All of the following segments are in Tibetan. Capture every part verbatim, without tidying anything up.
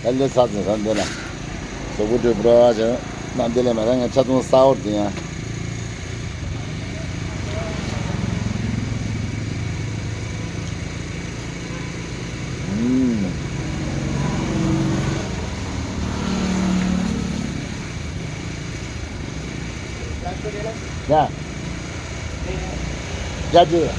ཨ་ལེ་ཚ་ཚ་ཚ་འདི་ལ། གཟུགས་པོ་འདྲུད་པོ་ར་ཅན། ན་འདི་ལས་མ་ར་ངས་ཆ་ཚང་ས་འོར་དེ་ཡང་། ཨུམ། ཡ། ཡ་ཅི།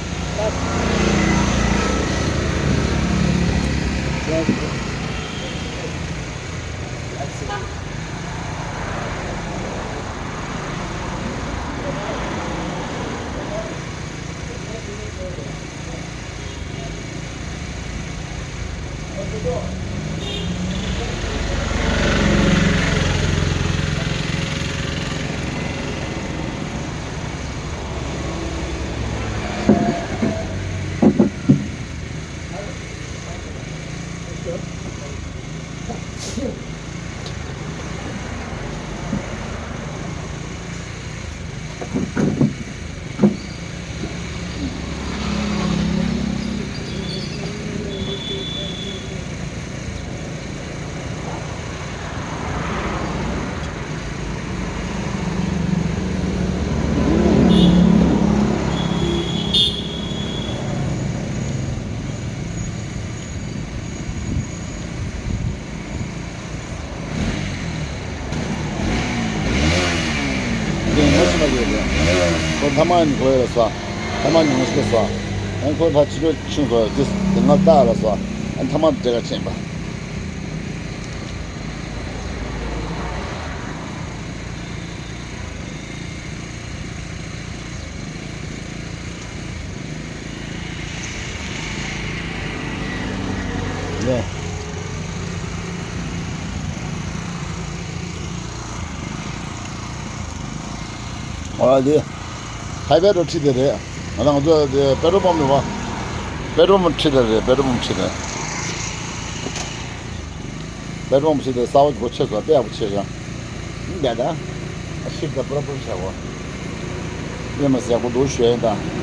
ཁོ་ཐ་མག་ཉོ་གི་ཡོད་ལ་སོ། ཐ་མག་ཉོ་གི་སོ། ཨ་ཁོ་ཕ་ཕྱི་ཕྱོགས་ཕྱིན་སོ། དེ་དེ་སྔ་ལྟ་ལ་སོ། ཨ་ཐ་མག་དེ་ག་ཕྱིན་པ། ལེ། ཨ་ལེ། ཧའི་ཝེ་རོ་ཁྲིད་དེ་རེད། ང་ལ་ང་ཚོ་དེ་པེ་ཊོལ་པམ་རེད་བ། པེ་ཊོལ་པམ་ཁྲིད་དེ་རེད། པེ་ཊོལ་པམ་ཁྲིད་དེ། པེ་ཊོལ་པམ་ཁྲིད་དེ་གསར་པ་གོ་ཆེ་སོ། དཔེ་ཡག་པོ་ཆེ་ཡ། ཡིན་ད་ད། ཨ་ཤིབ་ད་པུ་ར་པུ་ར་བྱ་བ། ཡེ་མ་ཟེར་གོ་འདུག་ཞུ་ཡ་ཡིན་ད།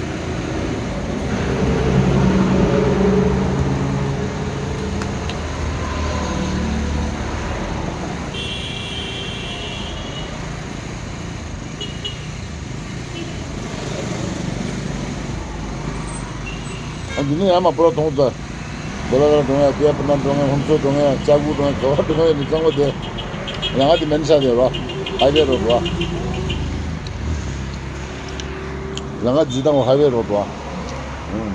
ཨ་འདི་ནི་ཡང་མ་པུ་ར་གཏོང་ཚར། བོ་ལ་ལ་གཏོང་ཡ། དེ་པུ་ན་གཏོང་ཡ། ཧུན་སུར་གཏོང་ཡ། ཅ་གུ་གཏོང་ཡ། ག་བ་གཏོང་ཡ། མི་གཙང་པོ་དེ། ལམ་ཁ་དེ་མེད་ན་ཆ་དེ་རོ། ཧའི་ཝེ་རོ་རོ། ལམ་ཁ་ཇི་ལྟ་བ་ཧའི་ཝེ་རོ་རོ། ཨུམ།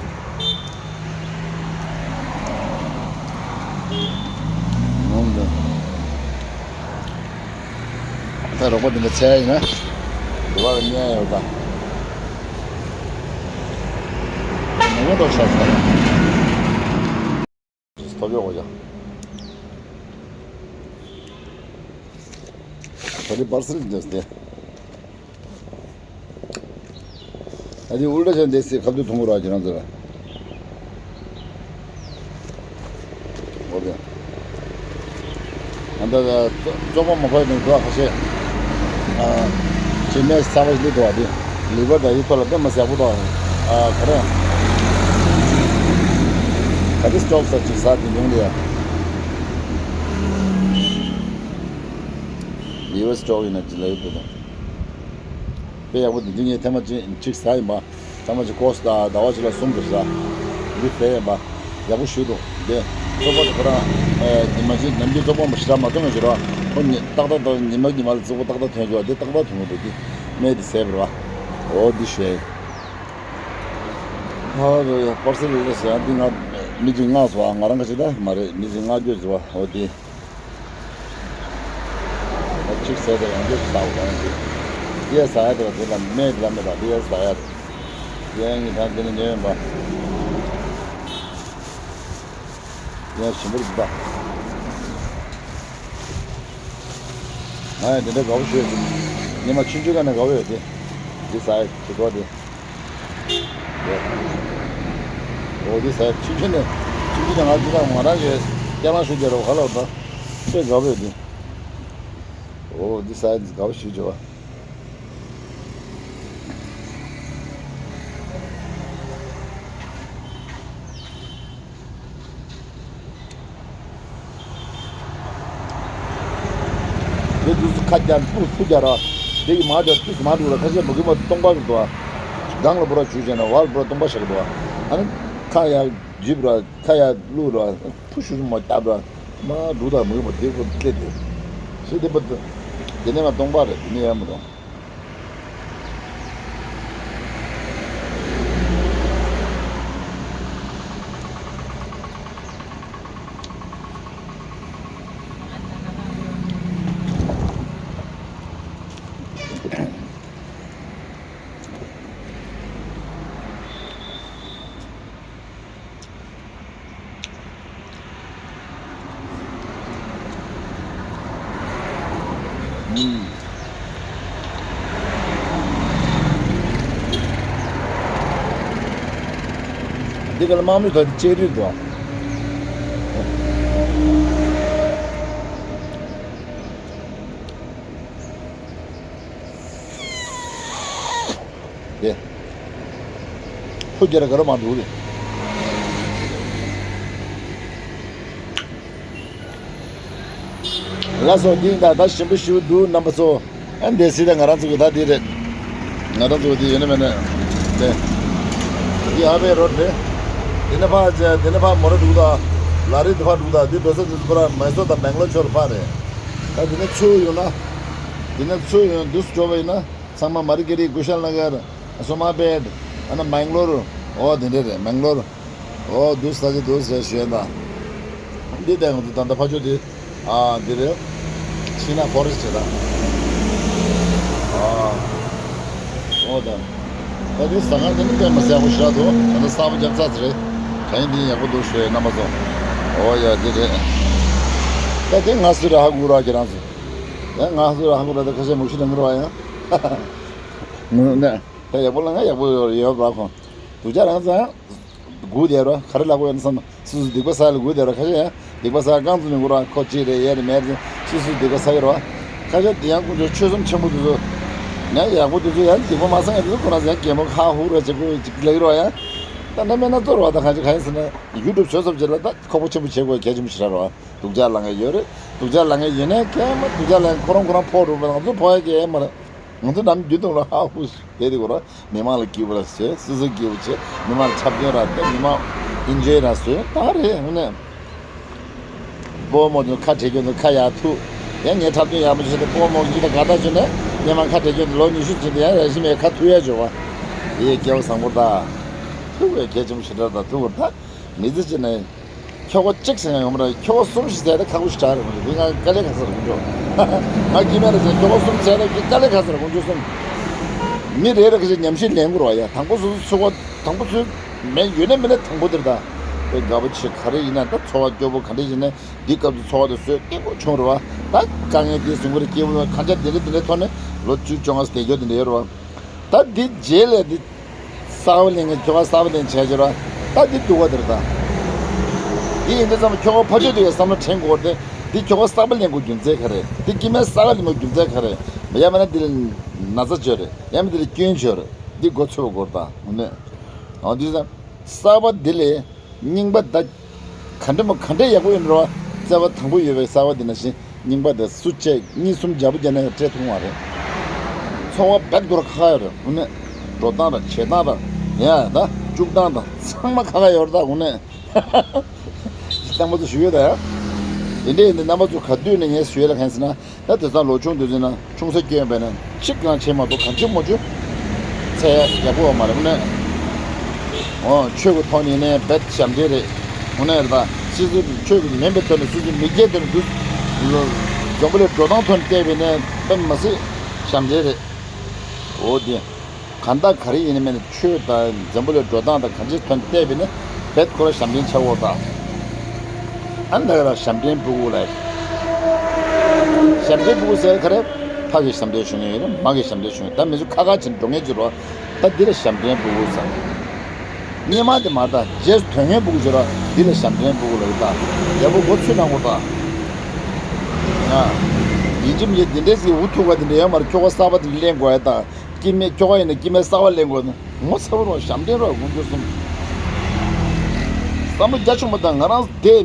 ནོར་འདི། ད་རོགས་པ་འདི་འདྲ་བྱས་ཡིན་ན། རོགས་པ་ལ་ཉན་ཡོད་ད། མང་པོ་འགྲོ་ཆོག་ས། ཐོབ་ཡོད་གོ་ཡ། ད་ནི་པར་སེལ་འདྲ་སྟེ། ཨ་ནི་ཨུལ་ཏྲ་ཆ་འདས་སའི་ཁ་ཐུག་མཐོང་གི་ར་ཁྱེད་རང་ཚོ་ལ། འོ་དེ། ཨ་ད་ད་བཙོག་པ་མ་ཕོག་ནས་འགྲོ་ཁ་ཤས། ཨ་ཅི་ནས་ཚ་བ་ཞིག་འདུག་བ་དེ། ལི་ཝར་ད་ཡི་ཐོག་ལ་དཔེ་མ་ཟད་པོ་དང་། ཨ་ག་རེ། ག་དེ་སྐྱོག་ས་ཅིག་ཟ་དེ་ཡོང་ལེ་ཡ། ལི་ཝར་སྐྱོག་ཡིན་ན་ཅི་ལ་ཡོད་དེ་དང་། དཔེ་ཡག་པོ་འདི་འདི་ངས་ཐེངས་མ་གཅིག་གཅིག་ཟ་ཡིན་པ། ཐེངས་མ་གཅིག་ཀོ་སི་དང་ཟླ་བ་གཅིག་ལ་གསུམ་དུ་ཟ། འདི་དཔེ་ཡིན་པ། ཡག་པོ་ཞུས་འདུག་དེ། བཙོག་པ་དེ་ཁོ་རང་། ཨེ་ཉི་མ་གཅིག་ནམ་རྒྱུན་བཙོག་པ་མ་ཞེ་དྲག་མ་ཐོན་ཞུ་ར། ཁོ་ཉི་ཏག་ཏག་ཏག་ཉི་མ་ཉི་མ་ལ་བཙོག་པ་ཏག་ཏག་ཐོན་ཞུ་བ་དེ་ཏག་ཏག་ཐོན་གི་འདུག་དེ། སྨན་དེ་ཟས་པ་རེད་བ། འོ་འདི་ཞུ་ཡ་ཡིན། ཧ་རེ་ཡ་པར་སེལ་ལ་ཟ་འདི་ང་མི་གཅིག་མངགས་སོང་། ང་རང་ག་ཅིག་ད་མ་རེད། མི་གཅིག་མངགས་རྒྱུ་ཟེར་བ་འོ་དེ། ད་གཅིག་ཟས་དང་ཡང་རྒྱུ་ཟ་བ་གང་ཞིག་དེ་ཟ་ཡ་དེ་ལ་དེ་ལ་སྨན་དེ་ལ་མེད་པ་དེ་ཡ་ཟ་ཡ་རེད། དེ་ཡང་ངས་ད་དེ་ནས་ཉོས་ཡོད་པ། དེ་ཡང་ཞིམ་པོ་རེད་ད། ང་ཡང་དེ་འདྲ་དགའ་པོ་ཞིག་ཡོད་དེ། ཉི་མ་ཆུང་ཆུང་ག་ནས་དགའ་པོ་ཡོད་དེ། དེ་ཟ་ཡ་དེ་གོ་དེ། འོ་འདི་ཟ་ཆུང་ཆུང་ནས་ཆུང་ཆུང་ནས་ང་འདི་དང་ང་རང་གི་སྐྱེ་བ་ཞུ་རྒྱུ་རོགས་ཧ་ལོ་ད་དཔེ་དགའ་པོ་ཡོད་དེ། འོ་འདི་ཟ་དགའ་པོ་ཞུ་བྱོས། དེ་དུས་སུ་ཁ་རྒྱག་ཕུ་ཕུ་རྒྱག་ར། དེ་གི་མ་རྒྱག་དུས་སུ་མ་འགྲོ་ར། ཁ་ཤས་མ་གི་མ་སྟོང་པ་རེད་འདུག་ཨ། སྒང་ལ་པོ་ར་བྱུག་བྱས་ན་བར་པོ་ར་སྟོང་པ་བཞག་གི་འདུག་ཨ། ཨ་ནི་ཁ་ཡར་འཇིབ་ར། ཁ་ཡར་བླུག་ར། ཕུ་ཤུ་ཤུ་མ་བརྒྱབ་ར། མ་འགྲོ་ད་མ་གི་མ་དེ་པོ་སླེབས་དེ། ཤི་དེ་པོ་དེ་ནས་མ་སྟོང་པ་རེད། དེ་ནས་ཡར་མ་སྟོང་། འདི་ག་ལ་དམག་མི་དང་ལྕགས་རི་དང་། དེ། ཕོ་རྒྱལ་ག་ར་མ་འདུག་རེད། ལགས་སོ། འདི་ཡིན་ད། ད་ཞིམ་པོ་ཞིམ་པོ་འདུག་རྣམ་པ་ཚོ། ཨ་འདས་སྲིད་ད་ང་རང་ཚོ་གི་ད་འདི་རེད། ང་རང་ཚོ་འདི་ཡོད་ན་མེད་ན། དེ། འདི་ཨ་བའི་རོ་རེད། འདི་ནས་ཕར་འདི་ནས་ཕར་མོ་ར་འདུག་ད། ལ་རི་འདི་ཕར་འདུག་ད། འདི་འགྲོ་ས་འདི་ཚོ་ཕར་མེ་སོར་དང་སྦེང་ལོར་ཕྱོགས་ལ་ཕར་རེད། ད་འདི་ནས་ཚུར་ཡོང་ན། འདི་ནས་ཚུར་ཡོང་འདུག་སེ་འགྲོ་བ་ཡིན་ན། ཚང་མ་མ་རི་ཀེ་རི། གུ་ཤལ་ན་གར། སོ་མ་བེད། ཨ་ན་མེང་ལོར། འོ་དེ་འདྲ་རེད། མེང་ལོར། འོ་འདུག་ས་ཅིག་འདུག་ཟེར་ཞུས་ད། འདི་ལྟ་ཡོང་དུས་ད་ལྟ་ཕ་ཆོས་དེ། ཨ་འདི་རེད། ཤིང་ནགས་ཕོ་རེ་སི་ཊི་བྱས་ད། ཨ། འོ་ད། ད་འདི་ཟ་ཁང་དེ་ནི་དཔེ་མི་སྲིད་ཡག་པོ་ཞེ་དྲག་འདུག་ད་ལྟ་གསར་པ་རྒྱབ་ཚར་ཟེར་རེད། གང་ཡིན་འདི་ཡག་པོ་འདུག་ཞུ་ཡས་རྣམ་པ་ཚོ། འོ་ཡ་འདི་རེད། ད་འདི་ང་སུ་རེད་ཧ་གོ་ར་ཁྱེད་རང་ཚོ། ཡང་ང་ཚོ་ཧ་གོ་ར་ད་ཁ་ཤས་མུ་ཤི་རང་ར་ཡང་། ངུ་ནས་ད་ཡག་པོ་ལ་ང་ཡག་པོ་ཡོད་ར་ཁོང་། སྡུག་ཅག་རང་ཚང་སྒུག་བསྡད་ར་ག་རེ་ལབ་དགོས་ཡོད་ན་བསམ། སུ་སུ་སྡིག་པ་བསགས་ལ་སྒུག་བསྡད་ར། ཁ་ཤས་ཡང་སྡིག་པ་བསགས་རྐང་བཙུགས་ནས་སྒུག་ར། ཁོ་གཅིག་རེད་ཡས་རེད་མེད་རེད། སུ་སུ་སྡིག་པ་བསགས་ཡོད་ར། ཁ་ཤས་དེ་ཡང་དཀོན་མཆོག་ཆོས་གསུམ་ཆེན་པོ་དེ་ཚོ་ཡང་ཡག་པོ་དེ་ཚོ་ཡང་སྡིག་པ་མ་བསགས་ཡ་དེ་ཚོ་ཁོ་རང་ཚོ་ཡང་གད་མོ་ཧ་ཧུ་ར་བྱེད་དགོས་ཅིག་ལབ་ཡོད་ར་ཡ། ད་ན་མེད་ན་གཙོ་ར་བ་ད་གང་ཅི་གང་ཡིན་ཟེར་ན་ཡུ་ཊུབ་བཟོ་ཚབ་བྱེད་ལ་ད་ཁོག་པ་ཆེན་པོ་བྱེད་དགོས་གལ་ཆེན་པོ་ཞེ་དྲག་ར་བ། སྡུག་ཅག་ལབ་མཁན་ཡོད་རེད། སྡུག་ཅག་ལབ་མཁན་ཡིན་ནའི་ཁྱད་མ་སྡུག་ཅག་ལབ་མཁན་ཁོ་རང་ཁོ་རང་ཕོག་འགྲོ་བ། ང་ཚོ་ཕོག་ཡ་གི་ཡ་མ་རེད། ང་ཚོ་ནམ་རྒྱུན་དུ་ལ་ཧ་ཧུ་བསྡད་དེ་གོ་ར། མི་མང་ལ་སྐྱིད་པོ་ར་བཟོས། སོ་སོ་སྐྱིད་པོ་བྱས། མི་མང་ལ་འཁྲབ་སྟོན་ར་བསྟན། མི་མང་ཨིན་ཇོའི་ར་བཟོས། ད་རེད་ཧུ་ནས། སྤོ་མོ་ཚོ་ཁ་བྲལ་རྒྱུ་ཚོ་ཁ་ཡར་ཐུག་ཡང་ངས་འཁྲབ་སྟོན་ཡག་པོ་བྱས་ཏེ་སྤོ་མོ་གིས་ད་དགའ་ཐག་ཆོད་ནས་སྔོན་མ་ཁ་བྲལ་རྒྱུ་ཚོ་ལོ་ཉི་ཤུ་ཕྱིན་ཏེ་ཡང་རེ་ཞིག་མེད་ཁ་ཐུག་ཡ་བྱོས་པ། ཡེ་སྐལ་བ་བཟང་པོ་ད། ཐུག་པའི་གལ་ཆེན་པོ་ཞེ་དྲག་ད་ཐུག་པ་ད། མི་ཚེ་གཅིག་ནས་ཁྱོ་ག་གཅིག་ཟེར་ཡང་ཡོང་མ་རེད། ཁྱོ་ག་གསུམ་ཞིག་ཟེར་ཏེ་ཁག་པོ་ཞིག་ཆགས་རེད་མ་རེད། འདི་ང་དཀའ་ལས་ཁག་ས་རེད་དཀོན་མཆོག་ང་སྐྱེ་དམན་རེད་ཟེར། ཁྱོ་ག་གསུམ་ཟེར་ཏེ་དཀའ་ལས་ཁག་ས་རེད་དཀོན་མཆོག་གསུམ། མི་རེ་རེ་གི་ཉམས་ཞིབ་ལེན་དགོས་རེད་བ་ཡ། དང་པོ་སོ་སོ་ཚོད་དཔག་དང་པོ་ཚོད་མེད་ཡོད་ན་མེད་ན་དང་པོ་དེར་ད། དཔེ་དགའ་པོ་བྱེད་ག་རེ་ཡིན་ན་ད་འཚོ་བ་སྐྱོ་པོ་ག་འདྲ་ཡིན་ན་འདི་སྐབས་སུ་འཚོ་བ་དེ་བཟོས་སྐྱིད་པོ་བྱུང་རེད་བ། ད་དཀའ་ངལ་དེ་ཟིན་པ་རེད། སྐྱིད་པོ་གང་ཅག་དེ་འདྲ་དེ་འདྲ་ཐོག་ནས་ལོ་བཅུ་བཅོ་ལྔ་བསྡད་རྒྱུ་དེ་འདྲ་ཡོད་རེད་བ། ད་འདི་རྗེས་ལས་འདི། གསར་པ་ལེན་མཁན་ཁྱོ་ག་གསར་པ་ལེན་བྱས་བྱས་ར། ད་འདི་སྡུག་པ་འདིར་ད། འདི་ཡིན་དུས་ཙམ་ཁྱོ་ག་ཕར་ཕྱོགས་དེ་ཡ་བསམ་བློ་དྲན་དགོས་ཏེ། འདི་ཁྱོ་ག་གསར་པ་ལེན་དགོས་རྒྱུ་མཚན་ག་རེ། འདི་སྐྱེ་དམན་གསར་པ་ལེན་དགོས་རྒྱུ་མཚན་ག་རེ། ཡང་མིན་ན་འདི་ལ་ན་ཚ་བྱོས་རེད། ཡང་མིན་འདི་ལ་སྐྱོན་བྱོས་རེད། འདི་མགོ་ཚོས་པ་དགོས་ད་ངོ་ནས། འོ་འདི་ཙམ་གསར་པ་འདི་ལས། རྙིང་པ་ད། ག་འདྲ་མོ་ག་འདྲ་ཡག་པོ་ཡིན་རོ། བརྩེ་བ་དང་པོ་ཡོད་པའི་གསར་པ་འདི་ན་བཞིན་རྙིང་པ་དེ་སུ་བཅད་གཉིས་གསུམ་རྒྱབ་བརྒྱབ་ན་ཡང་སྤྲད་ཐུབ་མ་རེད། འཚོ་བ་རྦད་དགོས་ར་ཁག་ཁག་ཡོད་རེད་དངོས་གནས། འགྲོ་སྟངས་དང་བྱེད་སྟངས་དང་ཡ་ད་སྤྱུག་སྟངས་དང་ཚང་མ་ཁག་ཁག་ཡོད་རེད་ད་དངོས་གནས། རྣམ་པ་ཚོ་ཞུ་ཡོད་ད་ཡ། དེ་འདྲ་ཡིན་དུས་རྣམ་པ་ཚོ་ག་དུས་ནས་ངས་ཞུ་ཡས་ལ་གང་ཟེར་ན། ད་དེང་སང་ལོ་ཆུང་དུས་ཚོད་ན་ཆུང་ས་སྐྱོན་པས་ན་གཅིག་ཀྱང་བྱེད་མ་ཐུབ་གང་བྱེད་མ་བྱེད། ཚད་ཡག་པོ་ཡོད་མ་རེད་དངོས་གནས། འོ་ཆོས་ཀྱི་ཐོག་ནས་ནས་རྦད་ཞབས་འདྲེན་རེད། དངོས་གནས་རེད་ད། སྤྱི་ཚོགས་ཀྱི་ཆོས་ཀྱི་མིན་པའི་ཐོག་ནས་སུ་ཚོད་མི་སྐྱེ་ཐོག་ནས་འདུག་འཛམ་བུ་གླིང་འགྲོ་སྟངས་ཐོག་ནས་བལྟས་པས་ན་དཔེ་མ་སྲིད་ཞབས་འདྲེན་རེད། འོ་དེ། གང་ལྟར་ག་རེ་ཡིན་ནི་མིན་ནི་ཆོས་དང་འཛམ་བུ་གླིང་འགྲོ་སྟངས་དང་གང་ཅིའི་ཐོག་ནས་བལྟས་པས་ན་རྦད་ཁོ་ར་ཞབས་འདྲེན་ཆགས་འོ་ད། ཨ་ནི་ད་ག་ར་ཞབས་འདྲེན་ཕྲུ་གུ་ལ། ཞབས་འདྲེན་ཕྲུ་གུ་ཟེར་ག་རེ། ཕ་གི་ཞབས་འདྲེན་ཞུ་མཁན་ཡོད་རེད། མ་གི་ཞབས་འདྲེན་ཞུ་མཁན། ད་མི་ཚོ་ཁ་ཁ་བྱས་ནས་འགྲོ་མཁན་ཅིག་རོ། ད་འདི་ལ་ཞབས་འདྲེན་ཕྲུ་གུ་ཟེར། སྔོན་མ་དེ་མ་ད་རྗེས་སུ་དོན་མཁན་ཕྲུ་གུ་ཅིག་རོ། འདི་ལ་ཞབས་འདྲེན་ཕྲུ་གུ་ལ་ཡོད་ད། ཡག་པོ་མགོ་ཚོས་གནང་དགོས་ད། ཡིན་གཅིག་མིན་གཅིག་འདི་འདྲའི་ཟིག་འུ་ཐུག་པ་འདི་འདྲ་ཡོད་མ་རེད། ཁྱོ་ག་གསར་པ་དེ་འདྲ་ལེན་དགོས་ཡ་ད། སྐྱེ་དམན་ཁྱོ་ག་ཡིན་ན་སྐྱེ་དམན་གསར་པ་ལེན་དགོས་ན་ངོ་ཚ་བོ་རོགས་ཞབས་འདྲེན་རོགས་དགོངས་རྒྱུ་གསུམ། བསམ་བློ་རྒྱ་ཆུང་མ་བཏང་། ང་རང་དེ་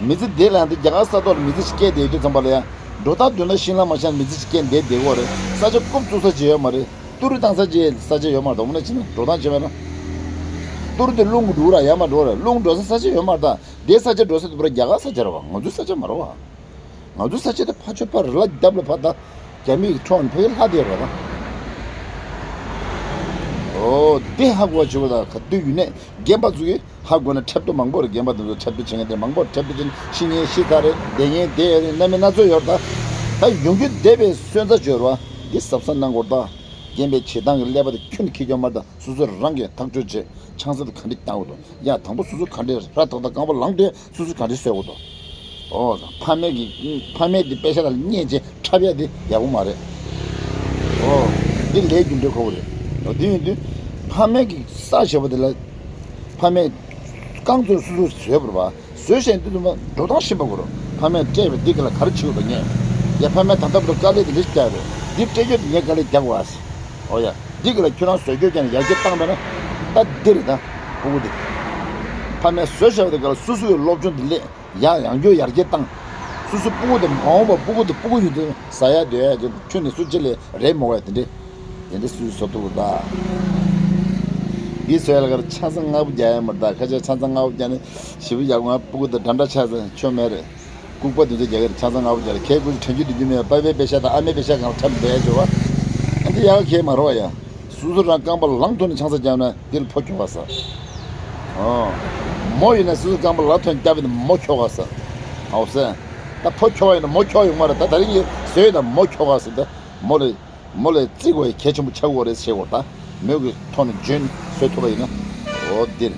མི་ཚེ་དེ་ལ་ཡང་དེ་རྒྱ་གར་ས་ཐོག་ལ་མི་ཚེ་ཞིག་སྐྱེལ་བསྡད་དུས་ཙམ་པ་ལ་ཡང་ འགྲོ་སྟངས་མདུན་ལ་ཤིང་ལ་མ་ཤར་མི་ཚེ་གཅིག་སྐྱེལ་བསྡད་བསྡད་ཀྱི་ཡོད་རེད། ས་ཆ་རྐུབ་བཙུགས་ས་ཅིག་ཡོད་མ་རེད། ཏུ་རུ་བཏང་ས་ཅིག་ས་ཆ་ཡོད་མ་རེད། འོ་ན་ཕྱིན་ན་འགྲོ་སྟངས་བྱས་པ་ན། ཏུ་རུ་དེ་རླུང་གིས་སྒྲུག་ར་ཡར་མར་འགྲོ་ར། རླུང་འགྲོ་ས་ས་ཆ་ཡོད་མ་རེད་ད། དེ་ས་ཆ་འགྲོ་ས་དེ་པར་རྒྱ་གར་ས་ཆ་རེད་བ། ང་ཚོའི་ས་ཆ་མ་རེད་བ། ང་ཚོའི་ས་ཆ་དེ་ཕར་ཕྱོགས་ཕར་རི་ལ་རྒྱབ་ལ་ཕར་ད། རྒྱ་མི་གི་འཕྲོག་ནས་ཕ་གི་ལྷག་བསྡད་རེད་བ་ད། འོ་དེ་ཧ་གོ་བ་བྱེད་དགོས་ད། ག་དུས་ཡིན་ནའི་རྒན་པ་ཚོ་གིས་ཧ་གོ་ན་འཁྲབ་སྟོན་མང་པོ་རེད། རྒན་པ་དེ་ཚོ་འཁྲབ་སྟོན་བྱེད་མཁན་དེ་མང་པོ་རེད། འཁྲབ་སྟོན་བྱེད་ཤི་མཁན་ཤི་ཚར་རེད། བསྡད་མཁན་བསྡད་ཡོད་རེད། རྣམ་པ་སྣ་ཚོགས་ཡོད་རེད་ད། ད་ཡོང་རྒྱུ་བསྡད་པའི་སོན་རྩ་བྱོས་རེད་བ། འདི་གཟབ་གཟབ་གནང་དགོས་རེད་ད། རྒན་པའི་བྱེད་སྟངས་ཀྱི་ཀླད་པ་དེ་ཁྱོན་ནས་འཁྱེར་རྒྱུ་མ་རེད་ད། སོ་སོ་རང་གིས་ཐག་གཅོད་བྱེད། ཆང་ས་དེ་ག་འདྲས་བཏང་དགོས་འདུག་ཡ། དང་པོ་སོ་སོ་ག་འདྲས་ར་ཐག་ཐག་རྐང་པ་ལངས་དུས་སོ་སོ་ག་འདྲས་བཟོ་དགོས་འདུག་འོ། ཕ་མེས་ཀྱི་ཕ་མེས་དེ་པེ་ཤ་དང་བརྙས་བྱས་འཁྲབ་ཡ་དེ་ཡག་པོ་མ་རེད། འོ། འདི་ལས་རྒྱུ་འབྲས་ཁོ་བོ་རེད། འོ། དེ་ཡིན་དུས་ཕ་མེས་ཀྱི་ས་བྱེད་པ་དེ་ལ་ཕ་མེས་རྐང་བཙུགས་སོ་སོ་བཟོས་པ་རེད་པ། བཟོས་བྱས་འདི་ཚོ་མ་འགྲོ་སྟངས་ཤེས་པ་དགོས་རེད། ཕ་མས་སྤྲད་པའི་འདི་ག་ལ་ག་རེ་བྱེད་དགོས་པ་ངས། ཡ། ཕ་མས་ད་ལྟ་བར་དུ་དཀའ་ལས་དེ་འདྲ་ཞིག་བརྒྱབ་རེད། འདི་སྤྲད་རྒྱུ་དེ་ངས་དཀའ་ལས་རྒྱག་དགོས་ཨ་ཟེར། འོ་ཡ། འདི་ག་ལ་ཁྱོད་རང་བཟོ་བཅོས་བརྒྱབ་ནས་ཡར་རྒྱས་བཏང་པ་ན། ད་འདི་རེད་ད། སྤུ་གུ་འདི། ཕ་མས་བཟོས་བཞག་པ་དེ་ག་ལ་སོ་སོ་གི་སློབ་སྦྱོང་དེ་སླེབས། ཡ། ཡང་བསྐྱར་ཡར་རྒྱས་བཏང་། སོ་སོ་སྤུ་གུ་དེ་མ་འོངས་པ་སྤུ་གུ་དེ་སྤུ་གུ་ཡིན་དུས་ཟ་ཡ་སྡོད་ཡ་ཅིག་ཁྱོན་ནས་སུ་ཅི་ལས་རེད་མོ་བས་དེ་འདྲས། དེ་འདྲས་སུས་བཟོ་ཐུབ་ཀྱི་ད། འདི་བཟོས་ལ་གར་ཆང་ས་ལྔ་པོ་རྒྱག་ཡ་མ་རེད་ད། ཁ་ཆེ་ཆང་ས་ལྔ་པོ་རྒྱག་ནས་ཞེ་པོ་ཡག་པོ། ང་སྤུ་གུ་དང་འདྲ་འདྲ་ཆགས་ཚར། ཆོ་མེད་རེད། ལྐུགས་པ་འདི་ཚོ་རྒྱག་གི་རེད། ཆང་ས་ལྔ་པོ་རྒྱག་རེད། ཁའི་ཁུ་ཚོ་དྲན་རྒྱུ་འདི་རྒྱུ་མེད་པ། པ་ཕའི་པེ་ཤ་དང་ཨ་མའི་པེ་ཤ་སྒང་ལ་འཁྲབ་འདོད་ཡ་བྱོས་པ། ཨ། འདི་ཡག་ག་གེ་མ་རེད་བ་ཡ། སོ་སོ་རང་རྐང་པ་ལངས་ཐུབ་ནས་ཆང་ས་བརྒྱབ་ན་འདི་ལ་ཕོ་ཁྱོ་ག་ཟ། ཨོ། མོ་ཡིན་ན་སོ་སོ་རྐང་པ་ལ་ཐོན་བརྒྱབ་ཡིན་ན་མོ་ཁྱོ་ག་ཟ། ཨོ་སེ། ད་ཕོ་ཁྱོ་ག་ཡིན་ན་མོ་ཁྱོ་ཡོང་མ་རེད་ད། ད་རིང་གི་བཟོས་ཡོད་ད། མོ་ཁྱོ་ག་ཟེར་ད། མོ་ལ། མོ་ལ་བརྩི་དགོས་ཡ་གལ་ཆེན་པོ་ཆགས་ཀྱི་ཡོད་རེད་ཟེར་བ་ད། མོ་གི་ཐོག་ནས་འཇོན་བཟོས་ཐུབ་པ་ཡིན་ན། ཨོ་འདིར།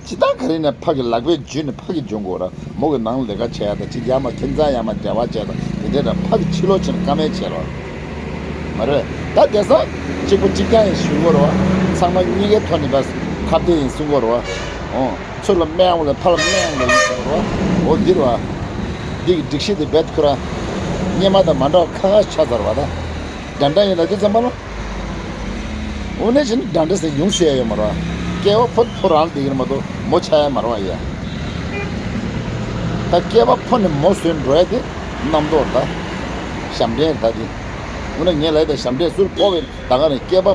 སྤྱིར་བཏང་ག་རེ་ཡིན་ན་ཕ་གི་ལག་པས་འཇུས་ནས་ཕ་གིས་འཇོན་དགོས་ར། མོ་གི་ནང་ལས་ཀ་བྱས་ཡ་དང་། ཅིག་ཡར་མར་ཁྱིམ་ཚང་ཡར་མར་འབྲེལ་བ་བྱས་དང་། དེ་འདྲས་ར་ཕ་གིས་ཕྱི་ལོགས་ཕྱིན་ནས་ཀ་མེད་བྱས་རོགས། མ་རེད། ད་དེང་སང་གཅིག་པ་གཅིག་རྐྱང་ཡིན་ཞུ་དགོས་རེད་བ། ཚང་མ་གཉིས་ཀའི་ཐོག་ནས་ཕར་ཁ་གཏད་ཡིན་གསུང་དགོས་རེད་བ། ཨོ། ཚུར་ལ་སྨད་ཡོང་ལ་ཕར་ལ་སྨད་ཡོང་ལ་ཡིན་ཟེར་བ། འོ་འདིར་བ། འདི་གི་སྒྲིག་གཞི་འདི་རྦད་ཁོ་རང་སྔོན་མ་དང་མ་འདྲ་བ་ཁ་ཁ་ཆགས་ཚར་བ་ད། འདྲ་འདྲ་ཡིན་ལ་འདི་ཚང་མ་ལ། དངོས་གནས་བྱས་ན་འདྲ་འདྲ་ཟེར་ཡོང་ཤེས་ཡ་ཡོད་མ་རེད་བ། སྐྱེ་བ་ཕོ་ཕོ་རང་ལ་བསྡད་ཀྱི་རེད་མ་གཏོགས་མོ་ཆགས་ཡ་མ་རེད་བ་ཡ། ད་སྐྱེ་བ་ཕོ་ནས་མོ་བཟོས་འགྲོ་ཡ་དེ་རྣམ་རྟོག་རེད་ད། ཞབས་འདྲེན་རེད་ད་དེ། དངོས་གནས་ངས་ལབ་ཡ་ད་ཞབས་འདྲེན་ཟུར་ཕོ་བའི་ད་ག་ནས་སྐྱེ་བ་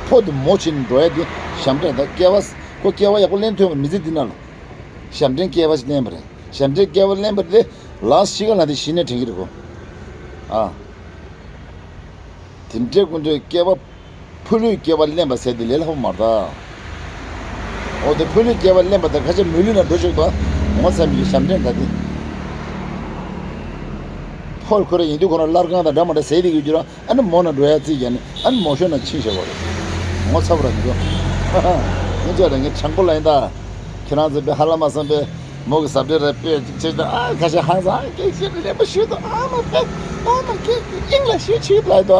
ཕོ་དེ་མོ་བྱས་ནས་འགྲོ་ཡ་དེ་ཞབས་འདྲེན་ད། སྐྱེ་བ་ཁོ་སྐྱེ་བ་ཡག་པོ་ལེན་ཐུབ་པ་མི་ཚེ་འདི་ནང་ལ། ཞབས་འདྲེན་སྐྱེ་བ་ཞིག་ལེན་པ་རེད། ཞབས་འདྲེན་སྐྱེ་བ་ལེན་པ་རེད། ལགས་ཤི་ཁ་ལ་དེ་ཤི་ནས་དྲན་གྱི་རེད་ཁོ། ཨ། དེ་འདྲའི་སྐུ་མདུན་སྐྱེ་བ་ཕོ་ལུས་སྐྱེ་བ་ལེན་པ་ཟེར་དེ་ལས་སླ་པོ་མ་རེད་ད། འོ་དེ་ཕོ་ལུས་སྐྱེ་བ་ལེན་པ་དེ་ཁ་ཆེ་མོ་ལུས་ན་འགྲོ་ཆོག་ད། ངོ་ཚ་མི་གི་ཞབས་འདྲེན་ད་དེ། ཕོ་ཁོ་རང་ཡིན་དུས་ཁོ་རང་སླར་ཁང་དང་འདྲ་མ་འདྲ་ཟེར་དེ་གི་རྒྱུ་ར། ཨ་ནི་མོ་ན་འགྲོ་ཡ་རྩིས་བརྒྱབ་ནས་ཨ་ནི་མོ་ཤོར་ན་ཕྱིན་བཞག་པ་རེད། ངོ་ཚ་པོ་ར་མི་འགྲོ། ངས་བྱས་ལ་ངས་བྱང་པོ་ལ་ཡིན་ད། ཁྱེད་རང་ཚོ་དཔེ་ཧ་ལམ་མ་སོང་པས་མོ་གི་ཟབ་འདྲེ་ར་དཔེ་ཅིག་བྱེད་ད། ཨ་ཁ་ཤས་ཧང་སང་། ཨ་སྐད་ཆ་ལེགས་པོ་ཞུ་དང་། ཨ་མ་དཔེ་ཨ་མ་སྐད་དབྱིངས་ལ་ཞུ་ཆིག་ལ་ཡིན་ད།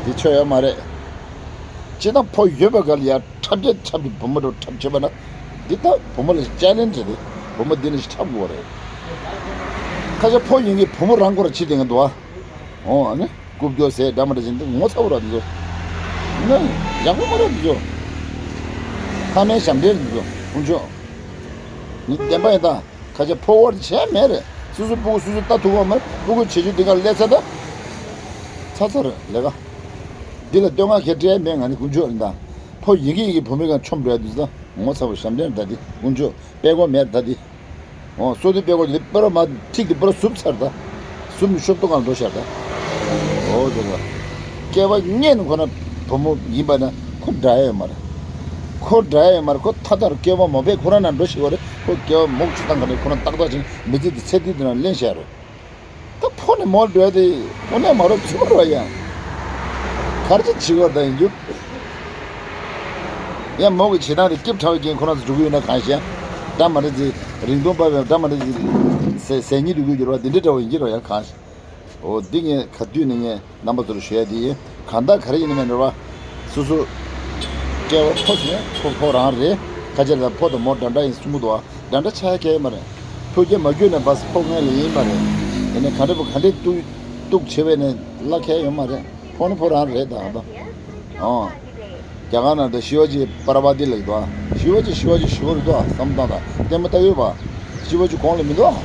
དེ་ཆོ་ཡོད་མ་རེད། སྤྱིར་བཏང་ཕོ་ཡོད་པའི་སྒང་ལ་ཡ་འཁྲབ་རྒྱ་འཁྲབ་ཀྱི་བུ་མོ་འགྲོ་འཁྲབ་བྱེད་པ་ན། འདི་ད་བུ་མོ་ལ་ཅེ་ལེན་ཇི་རེད། བུ་མོ་འདི་ནས་ཞིག་འཁྲབ་དགོས་རེད། ཁ་ཤས་ཕོ་ཡིན་གྱི་བུ་མོ་རང་སྐོར་བྱེད་དེ་ང་འདུག་ཨ། འོ་ཨ་ནི་རྐུབ་ཀྱོག་ཟས་འདྲ་མ་འདྲ་བྱེད་འདི་ངོ་ཚ་བོ་ར་འདི་ཚོ། ང་ཡག་པོ་མ་རེད་འདི་ཚོ། ཕ་མའི་ཞབས་འདྲེན་འདི་ཚོ་དཀོན་མཆོག་ནི་བདེན་པ་ཡིན་ད། ཁ་ཆེ་ཕོ་བར་བྱས་མེད་རེད། སོ་སོ་སྤུ་གུ་སོ་སོ་ལྟ་ཐུབ་པ་མེད། སྤུ་གུ་བྱེད་རྒྱུ་འདི་ག་སླེབས་ཚར་ད། ཚར་ཚར་རེད་ལས་ཀ། འདི་ལ་བསྟོད་བསྔགས་གལ་སྤྲད་མེད། ང་ནི་དཀོན་མཆོག་ཡིན་ད། ཕོ་ཡིན་གྱི་ཡིན་གྱི་བུ་མོའི་སྒང་མཆོང་འགྲོ་ཡ་འདུག་ད། ངོ་ཚ་བོ་ཞབས་འདྲེན་ད་འདི་དཀོན་མཆོག་དཔེ་གོ་མེད་ད་འདི། འོ་སོ་དུས་དཔེ་གོ་འདི་པར་མ་ཁྲིག་འདི་པར་ཟུབ་ཚར་ད། ཟུབ་ནས་ཤོབ་ཏོ་གང་འགྲོ་ཤར་ད། འོ་དེ་ག། སྐྱེ་བ་སྔོན་ནས་ཁོ་ན་བུ་མོ་ཡིན་པ་ན་ཁོ་འདྲ་ཡ་ཡོད་མ་རེད། ཁོ་འདྲ་ཡ་ཡོད་མ་རེད། ཁོ་ཐ་ཐར་སྐྱེ་བ་མ་བས་ཁོ་རང་ན་འགྲོ་ཤི་བ་རེད། ཁོ་སྐྱེ་བ་མོག་ཆུ་བཏང་ག་ནས་ཁོ་རང་ཏག་ཏག་ཅིག་མི་ཚེ་འདི་ཚེ་འདི་འདི་ན་ལེན་ཤར་རེད། ད་ཕོ་ནས་མོར་འགྲོ་ཡ་དེ་དངོས་གནས་མ་རོགས་ཚུལ་མ་རོགས་ཡང་། གར་ཅི་བྱེད་དགོས་ད་ཡིན་རྒྱུ། ཡང་མོ་གི་བྱེད་སྟངས་དེ་སྐྱིབས་ཕྲ་བའི་རྐྱེན་ཁོ་རང་ཚོ་འགྲོ་གི་ཡོད་ན་གང་ཤེས། འདྲ་མ་འདྲ་ཅིག་རིང་ཐུང་པ་བས་འདྲ་མ་འདྲ་ཅིག་ཟས་ཟས་ཉིད་འདུག་གི་འགྱུར་བ་འདི་འདྲ་འདྲ་བ་ཡིན་གྱི་རོ་ཡང་གང་ཤེས། འོ་འདི་ངས་ག་དུས་ནས་ངས་རྣམ་པ་ཚོར་ཞུ་ཡ་དེ་ཡིན། གང་ལྟར་ག་རེ་ཡིན་ནའི་མིན་རེད་བ། སོ་སོ་སྐྱེ་བ་ཕོ་ཟེར་ན་ཕོ་ཕོ་རང་རེད། ཁ་ཆེ་ལ་ཕོ་དང་མོ་འདྲ་འདྲ་ཡིན་གསུང་གི་འདུག་བ། འདྲ་འདྲ་ཆགས་ཡ་གལ་ཡོད་མ་རེད། ཕོ་རྒྱས་མ་གྱུར་ནས་བ་ཕོ་ངན་ལ་ཡིན་མ་རེད། ཡིན་ནའི་ག་འདྲ་པོ་ག་འདྲས་གཏུག་གཏུག་བྱེད་པས་ནས་བླ་ཁེལ་ཡོད་མ་རེད། ཕོ་ནི་ཕོ་རང་རེད་ད་ད། ཨོ། རྒྱ་གར་ནང་དུ་ཤི་བ་ཅི་པར་བ་ཏི་ལེགས་འདུག་ཨ། ཤི་བ་ཅི་ཤི་བ་ཅི་ཤི་བ་རེད་འདུག་ཨ། བསམ་བཏང་དང་ལྟད་མོ་ལྟ་ཡོད་པ། ཤི་བ་ཅི་གོང་ལ་མི་འདུག་ཨ།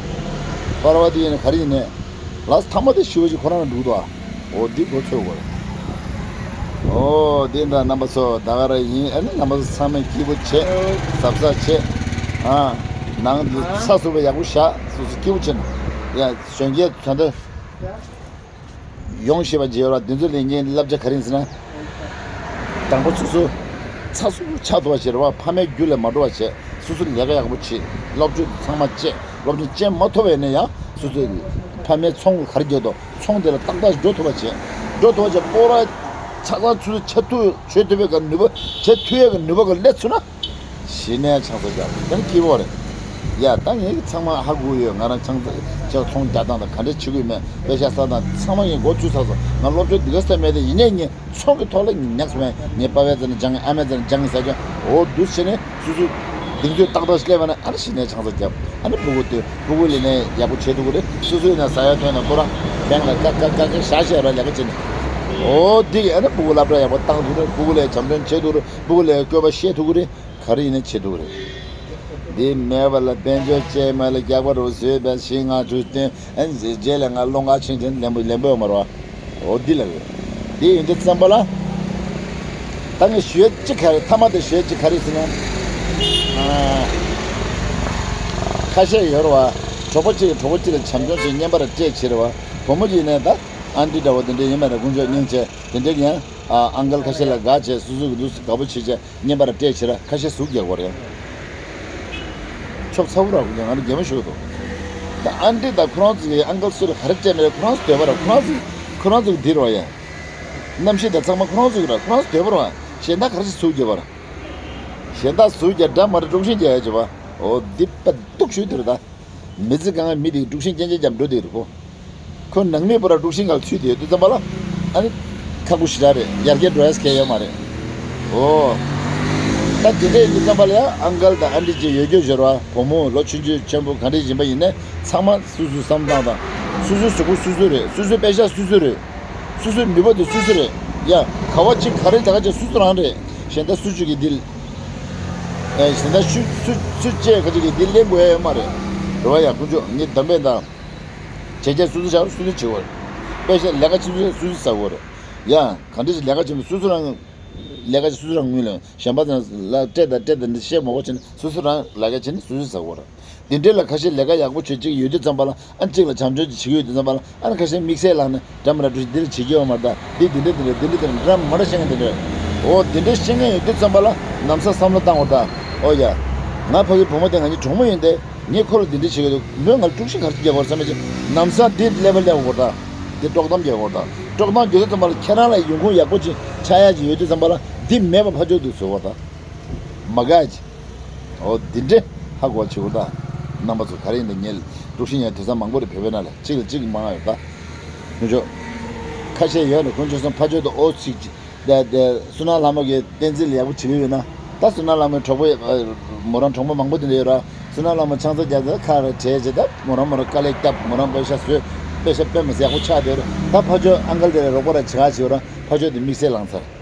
པར་བ་ཏི་ཡིན་ན་ག་རེ་ཡིན་ནས། ལགས་ཐ་མ་དེ་ཞུ་བ་ཞིག་ཁོ་རང་ལ་འགྲོ་གི་འདུག་ཨ། འོ་འདི་གོ་ཚོད་གོ། འོ་འདི་འདྲ་རྣམ་པ་ཚོ་ད་ག་རང་ཡིན། ཨ་ནི་རྣམ་པ་ཚོ་ཚང་མས་སྐྱིད་པོ་བྱེད། གཟབ་གཟབ་བྱེད། ཨ། ནང་དུ་ཚ་སུབ་པ་ཡག་པོ་བཞག་སོ་སོ་སྐྱིད་པོ་བྱེད་ན། ཡ་གཞོན་སྐྱེས་ད་ལྟ་ཡོང་ཤེས་པ་བརྗེ་བ་འདི་ཚོ་ལས་ངའི་བསླབ་བྱ་ག་རེ་ཡིན་ཟེར་ན། དང་པོ་སོ་སོ་ཚ་སུབ་ཆགས་ཐུབ་པ་བྱེད་རེད་བ། ཕ་མའི་རྒྱུ་ལས་མ་འགྲོ་བ་བྱེད། སོ་སོ་ལས་ཀ་ཡག་པོ་བྱེད། སློབ་སྦྱོང་ཚང་མ་བྱེད། སློབ་སྦྱོང་བྱེད་མ་ཐུབ་པ་ཡིན་ན་ཡང་སོ་སོའི་ཕ་མའི་ཚོང་ག་རེ་རྒྱག་འདུག་ཚོང་དེ་ལ་ཏག་ཏག་འགྲོ་ཐུབ་པ་བྱེད། འགྲོ་ཐུབ་པ་བྱེད། སྤོ་ར་ཆ་ཚང་ཚུལ་བྱེད་ཐུབ་བྱེད་ཐུབ་པའི་ག་ནུས་པ་བྱེད་ཐུབ་ཡས་ག་ནུས་པ་ག་སླེབས་ཚུགས་ན། གཞི་ནས་ཆང་ས་རྒྱག་དེ་ནི་སྐྱིད་པོ་རེད། ཡ་ད་ངས་ཀྱི་ཚང་མ་ཧ་གོ་ཡོད། ང་རང་ཆང་ས་ཆང་ཚོང་རྒྱག་སྟངས་དང་ག་འདྲ་བྱེད་དགོས་མེད་པེ་ཤ་ས་དང་ཚང་མ་ངས་འགོ་ཚུགས་ཚར་སོང་། ང་སློབ་སྦྱོང་འདི་ག་ས་མེད་དེ་ཡིན་ནའི་ངས་ཚོང་གི་ཐོག་ལ་ཉག་སོང་། ངས་པ་ཕའི་རྩ་ནས་སྦྱང་ཨ་མའི་རྩ་ནས་སྦྱང་ཟེར་ཀྱང་འོ་འདུག་བྱས་ནས་སོ་སོའི་གདེང་ཚོད་ཏག་ཏག་སླེབས་པ་ན་ཨ་ནི་གཞི་ནས་ཆང་ས་རྒྱབ། ཨ་ནི་སྤུ་གུ་དེ་སྤུ་གུ་ལས་ནས་ཡག་པོ་བྱེད་ཐུབ་ཀྱི་རེད། སོ་སོའི་ནས་ཟ་ཡ་ཐོན་ན་ཁོ་རང་བེང་ལ་ཀ་ཀ་ཀ་ཀ་བཞག་བཞག་ར་ལས་ཀ་བྱེད་ནས། འོ་འདི་ཨ་ནི་སྤུ་གུ་སློབ་གྲྭ་ཡག་པོ་བཏང་ཐུབ་རེད། སྤུ་གུ་ལས་བྱམས་སྐྱོང་བྱེད་ཐུབ་རེད། སྤུ་གུ་ལས་བཀོད་པ་ཤེས་ཐུབ་ཀྱི་རེད། ག་རེ་ཡིན་ན་བྱེད་ཐུབ་རེད། འདི་མེད་པ་ལ་དཔལ་འབྱོར་ཅན་མ་ལ་རྒྱག་པ་རུ་བཟོས་པའི་ཤིང་ང་ཆུ་སྟོན་ཨན་ཟེར་རྗེས་ལ་ང་སློང་ག་ཆིང་ཆེན་ལན་པོ་ལན་པོ་ཡོད་མ་རེད་བ། འོ་འདི་ལ་རེད། འདི་ཡིན་དུས་ཙམ་པ་ལ། ད་ངས་ཞུ་ཡ་གཅིག་ག་རེ་ཐ་མ་དེ་ཞུ་ཡ་གཅིག་ག་རེ་ཟེར་ན། ཨ། ཁ་ཤས་ཡོད་རེད་བ། གྲོགས་པོ་གཅིག་གིས་གྲོགས་པོ་གཅིག་ལ་བྱམས་སྐྱོང་བྱེད་བརྙན་པར་སྤྲད་བྱེད་རེད་བ། བུ་མོ་གཅིག་ནས་ད་ཨན་ཏི་འདྲ་བོ་དེ་འདྲ་ཡིན་པ་ན་དཀོན་མཆོག་སྙིང་རྗེ་དེ་འདྲ་ཡིན། ཨ་ཨང་ཀལ་ཁ་ཤས་ལ་དགའ་བྱས་སོ་སོ་གི་འདུག་དགའ་པོ་བྱེད་བྱས་བརྙན་པར་སྤྲད་བྱེད་ར་ཁ་ཤས་ཟུག་རྒྱག་གོ་རེད། ཆོག་ཚ་བོ་ར་ང་ནི་རྒན་མོ་ཞུ་འདུག་ད་ཨན་ཏི་དང་ཁོ་རང་ཚོ་གི་ཨང་ཀལ་སུ་ལ་ག་རེ་སྤྲད་མེད་རེད། ཁོ་རང་ཚོ་འདོད་པ་ར་ཁོ་རང་ཚོ་ཁོ་རང་ཚོ་གི་འདི་རེད་བ་ཡ། གནམ་གཤིས་དང་ཚང་མ་ཁོ་རང་ཚོ་གི་ར་ཁོ་རང་ཚོ་འདོད་པ་ར་བ། གཞན་དག་ག་རེ་ཞིག་ཟུག་རྒྱག་པ་ར། གཞན་དག་ཟུག་རྒྱག་འདྲ་མ་འདྲ་དཀྲུག་ཤིང་རྒྱག་ཡ་བྱེད་པ། འོ་འདི་པ་སྡུག་ཤོས་དེ་རེད་ད། མི་ཚེ་གང་མི་དེ་དཀྲུག་ཤིང་རྐྱང་རྐྱང་རྒྱབ་འགྲོ་དེ་རེད་ཁོ། ཁོ་ནང་མི་པོ་ར་དཀྲུག་ཤིང་ག་ལ་ཚུད་དེ་ཡོད་དུས་ཙམ་པ་ལ། ཨ་ནི། ཁག་པོ་ཞེ་དྲག་རེད། ཡར་རྒྱས་འགྲོ་ཡས་གལ་ཡོད་མ་རེད། འོ། ད་དེ་འདྲ་ཡིན་དུས་ཙམ་པ་ལ་ཡང་ཨང་ཀལ་དང་ཨན་ཏི་ཅེ་ཡོད་རྒྱུ་འབྱོར་བ་བུ་མོ་ལོ་ཆུང་ཆུང་ཆེན་པོ་ག་འདྲ་ཡིན་པ་ཡིན་ནའི་ཚང་མ་སོ་སོའི་བསམ་སྟངས་དང་། སོ་སོའི་གཟུགས་པོ་སོ་སོ་རེད། སོ་སོའི་དཔེ་ཆ་སོ་སོ་རེད། སོ་སོའི་ནུས་པ་དེ་སོ་སོ་རེད། ཡ། ག་བ་གཅིག་ག་རེ་ལས་ཀ་བྱེད་སོ་སོ་རང་རེད། གཞན་དག་སུ་གཅིག་གིས་འདི། ཨེ་གཞན་དག་སུ་སུ་སུ་བཅས་ག་ཅིག་གིས་འདི་ལེན་དགོས་ཡ་ཡོད་མ་རེད། རེད་བ་ཡ། ཁོང་ཚོ་ངས་གདམ་པས་དང་། བྱས་རྗེས་སོ་སོ་བྱ་བ་སོ་སོ་བྱེད་དགོས་རེད། དཔེ་ཆ་ལས་ཀ་བྱེད་ཚུལ་སོ་སོ་ཟ་དགོས་རེད། ཡ། ག་འདྲ་ཞིག་ལས་ཀ་བྱེད་མི་སོ་སོ་རང་། ལས་ཀ་བྱེད་སོ་སོ་རང་ངུས་ལ་གཞན་པ་ཚང་ལ་སྤྲད་དང་སྤྲད་དང་འདི་བཤད་མ་དགོས་བྱས་ནས་སོ་སོ་རང་ལས་ཀ་བྱེད་ནས་སོ་སོ་ཟ་དགོས་རེད། འདི་འདྲའི་ལ་ཁ་ཤས་ལས་ཀ་ཡག་པོ་བྱེད་ཅིག་ཡོད་དུས་ཙམ་པ་ལ་ཨ་གཅིག་ལ་བྱམས་སྐྱོང་ཅིག་བྱེད་ཀྱི་ཡོད་དུས་ཙམ་པ་ལ་ཨ་ནི་ཁ་ཤས་དམིགས་བསལ་ལངས་ནས་འདྲ་མི་འདྲ་འདི་འདྲ་བྱེད་ཀྱི་ཡོད་མ་རེད། ད་འདི་འདི་འདི་འདྲ་འདི་འདྲ་འདྲ་མ་འདྲ་བཤད་མཁན་འདི་འདྲ། འོ་འདི་འདྲ་བཤད་མཁན་ཡོད་དུས་ཙམ་པ་ལ་ལམ་སང་བསམ་བློ་བཏང་དགོས་ད། འོ་ཡ། ང་ཕ་གི་བུ་མོ་དེ་ང་གཉིས་གྲོགས་མོ་ཡིན་ཏེ། ངས་ཁོ་ལ་འདི་འདྲ་བྱེད་ཀྱི་འདུག་མོས་ང་ལ་དཀྲུག་ཤིང་ག་རེ་རྒྱག་དགོས་རེད་བསམ་པ་ཅིག་ལམ་སང་འདི་ལེ་བལ་སླེབས་དགོས་ད། འདི་དཀྲོག་གཏམ་རྒྱག་དགོས་ད། དཀྲོག་གཏམ་རྒྱག་དུས་ཙམ་པ་ལ་ཁྱེད་རང་ལ་ཡོང་ཁུངས་ཡག་པོ་ཅིག་ཆགས་ཡ་ཅིག་ཡོད་དུས་ཙམ་པ་ལ་འདི་མེད་པ་ཕར་ཕྱོགས་འདུག་བཟོ་དགོས་ད། མ་དགའ་ཅིག་འོ་འདི་འདྲ་ཧ་གོ་བྱེད་དགོས་ད། རྣམ་པ་ཚོ་ག་རེ་ཡིན་ད་ངས་དཀྲུག་ཤིང་ཡང་དེང་སང་མང་པོ་རེད་བོད་པའི་ནང་ལ་གཅིག་ལ་གཅིག་མང་ཡོད་ད། ཁོང་ཚོ་ཁ་ཤས་ཡོད་ནས་ཁོང་ཚོ་སོང་ཕར་ཕྱོགས་དུ་ཨོ་ཚིག་ཅིག་དེ་དེ་བསོད་ནམས་ལྷ་མོ་གིས་བསྟན་འཛིན་ལ་ཡག་པོ་བྱེད་ཀྱི་ཡོད་ན། ད་བསོད་ནམས་ལྷ་མོའི་གྲོགས་པོ་ཨ་མོ་རང་གྲོགས་མོ་མང་པོ་དེ་འདྲ་ཡོད་ར། བསོད་ནམས་ལྷ་མོ་ཆང་ས་རྒྱག་ཚར་ཁ་ར་བྲལ་བྱས་ད་མོ་རང་མོ་རང་དཀའ་ལས་བརྒྱབ། མོ་རང་པེ་ཤ་བཟོས། པེ་ཤ་དཔེ་མི་སྲིད་ཡག་པོ་ཆགས་བསྡད་ར། ད་ཕར་ཕྱོགས་ཨང་ཀལ་དེ་ལ་རོགས་པ་ར་བྱེད་ག་བྱེད་ར། ཕར་ཕྱོགས་དེ་དམིགས་བསལ་ལངས་ཚར།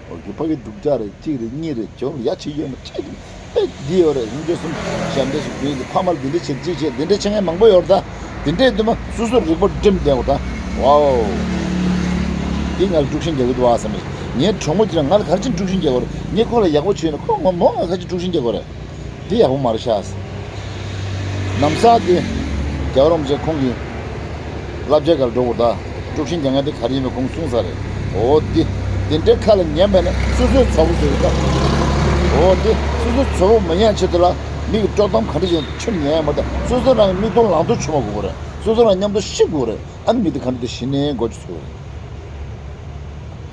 འོ་གི་ཕ་གི་སྡུག་ཅག་རེད། གཅིག་རེད། གཉིས་རེད། བྱུང་ཡ་ཆེ་ཡོད་མ་ཆེ་འདུག་ཨེ་འདི་ཡོད་རེད། ཡུམ་ཆོས་གསུམ་ཞབས་འདྲེན་ཞིག་བརྒྱུད་དེ་ཕ་མར་འདི་འདྲ་བྱེད་གཅིག་བྱེད་འདི་འདྲ་བྱེད་མཁན་མང་པོ་ཡོད་རེད་ད། འདི་འདྲའི་དུ་མ་སོ་སོར་རིག་པ་སྒྲིམ་བསྡད་འོ་ད། ཝའོ། འདི་ང་ལ་དཀྲུག་ཤིང་རྒྱག་གི་འདུག་ཨ་བསམ་པས་ངའི་གྲོགས་མོ་ཅིག་ལ་ང་ལ་ག་རེ་བྱས་ནས་དཀྲུག་ཤིང་རྒྱག་གི་རེད། ངས་ཁོ་ལ་ཡག་པོ་བྱས་ན་ཁོ་ང་མོ་ང་ག་རེ་བྱས་དཀྲུག་ཤིང་རྒྱག་གི་རེད། འདི་ཡག་པོ་མ་རེད་ཤག་ལམ་སང་དེ་རྒྱལ་བ་རིན་པོ་ཆེ་ཁོང་གི་བསླབ་བྱ་ག་ལ་འགྲོ་དགོས་ད། དཀྲུག་ཤིང་རྒྱག་མཁན་དེ་ག་རེ་ཡིན་པ་ཁོང་གསུངས་ཚར་རེད། འོ་དེ་དེ་འདྲའི་ཁ་ལ་ཉན་པ་ན་སོ་སོའི་ཚོགས་པ་བཟོས་ཡོད་ད། འོ་དེ་སོ་སོའི་ཚོགས་པ་མ་ཉན་ཆེད་དུ་ལ་མི་གི་དཀྲོག་གཏམ་ག་འདྲ་ཞིག་ཆུ་ཉན་ཡ་མ་ད། སོ་སོ་རང་གི་མིག་མཐོང་ལག་མཐོང་ཆུ་མ་དགོས་རེད། སོ་སོ་རང་མཉམ་དུ་ཤི་དགོས་རེད། ཨ་ནི་མི་དེ་ག་འདྲ་དེ་ཤི་ནའི་མགོ་ཆུ་ཚོད་རེད།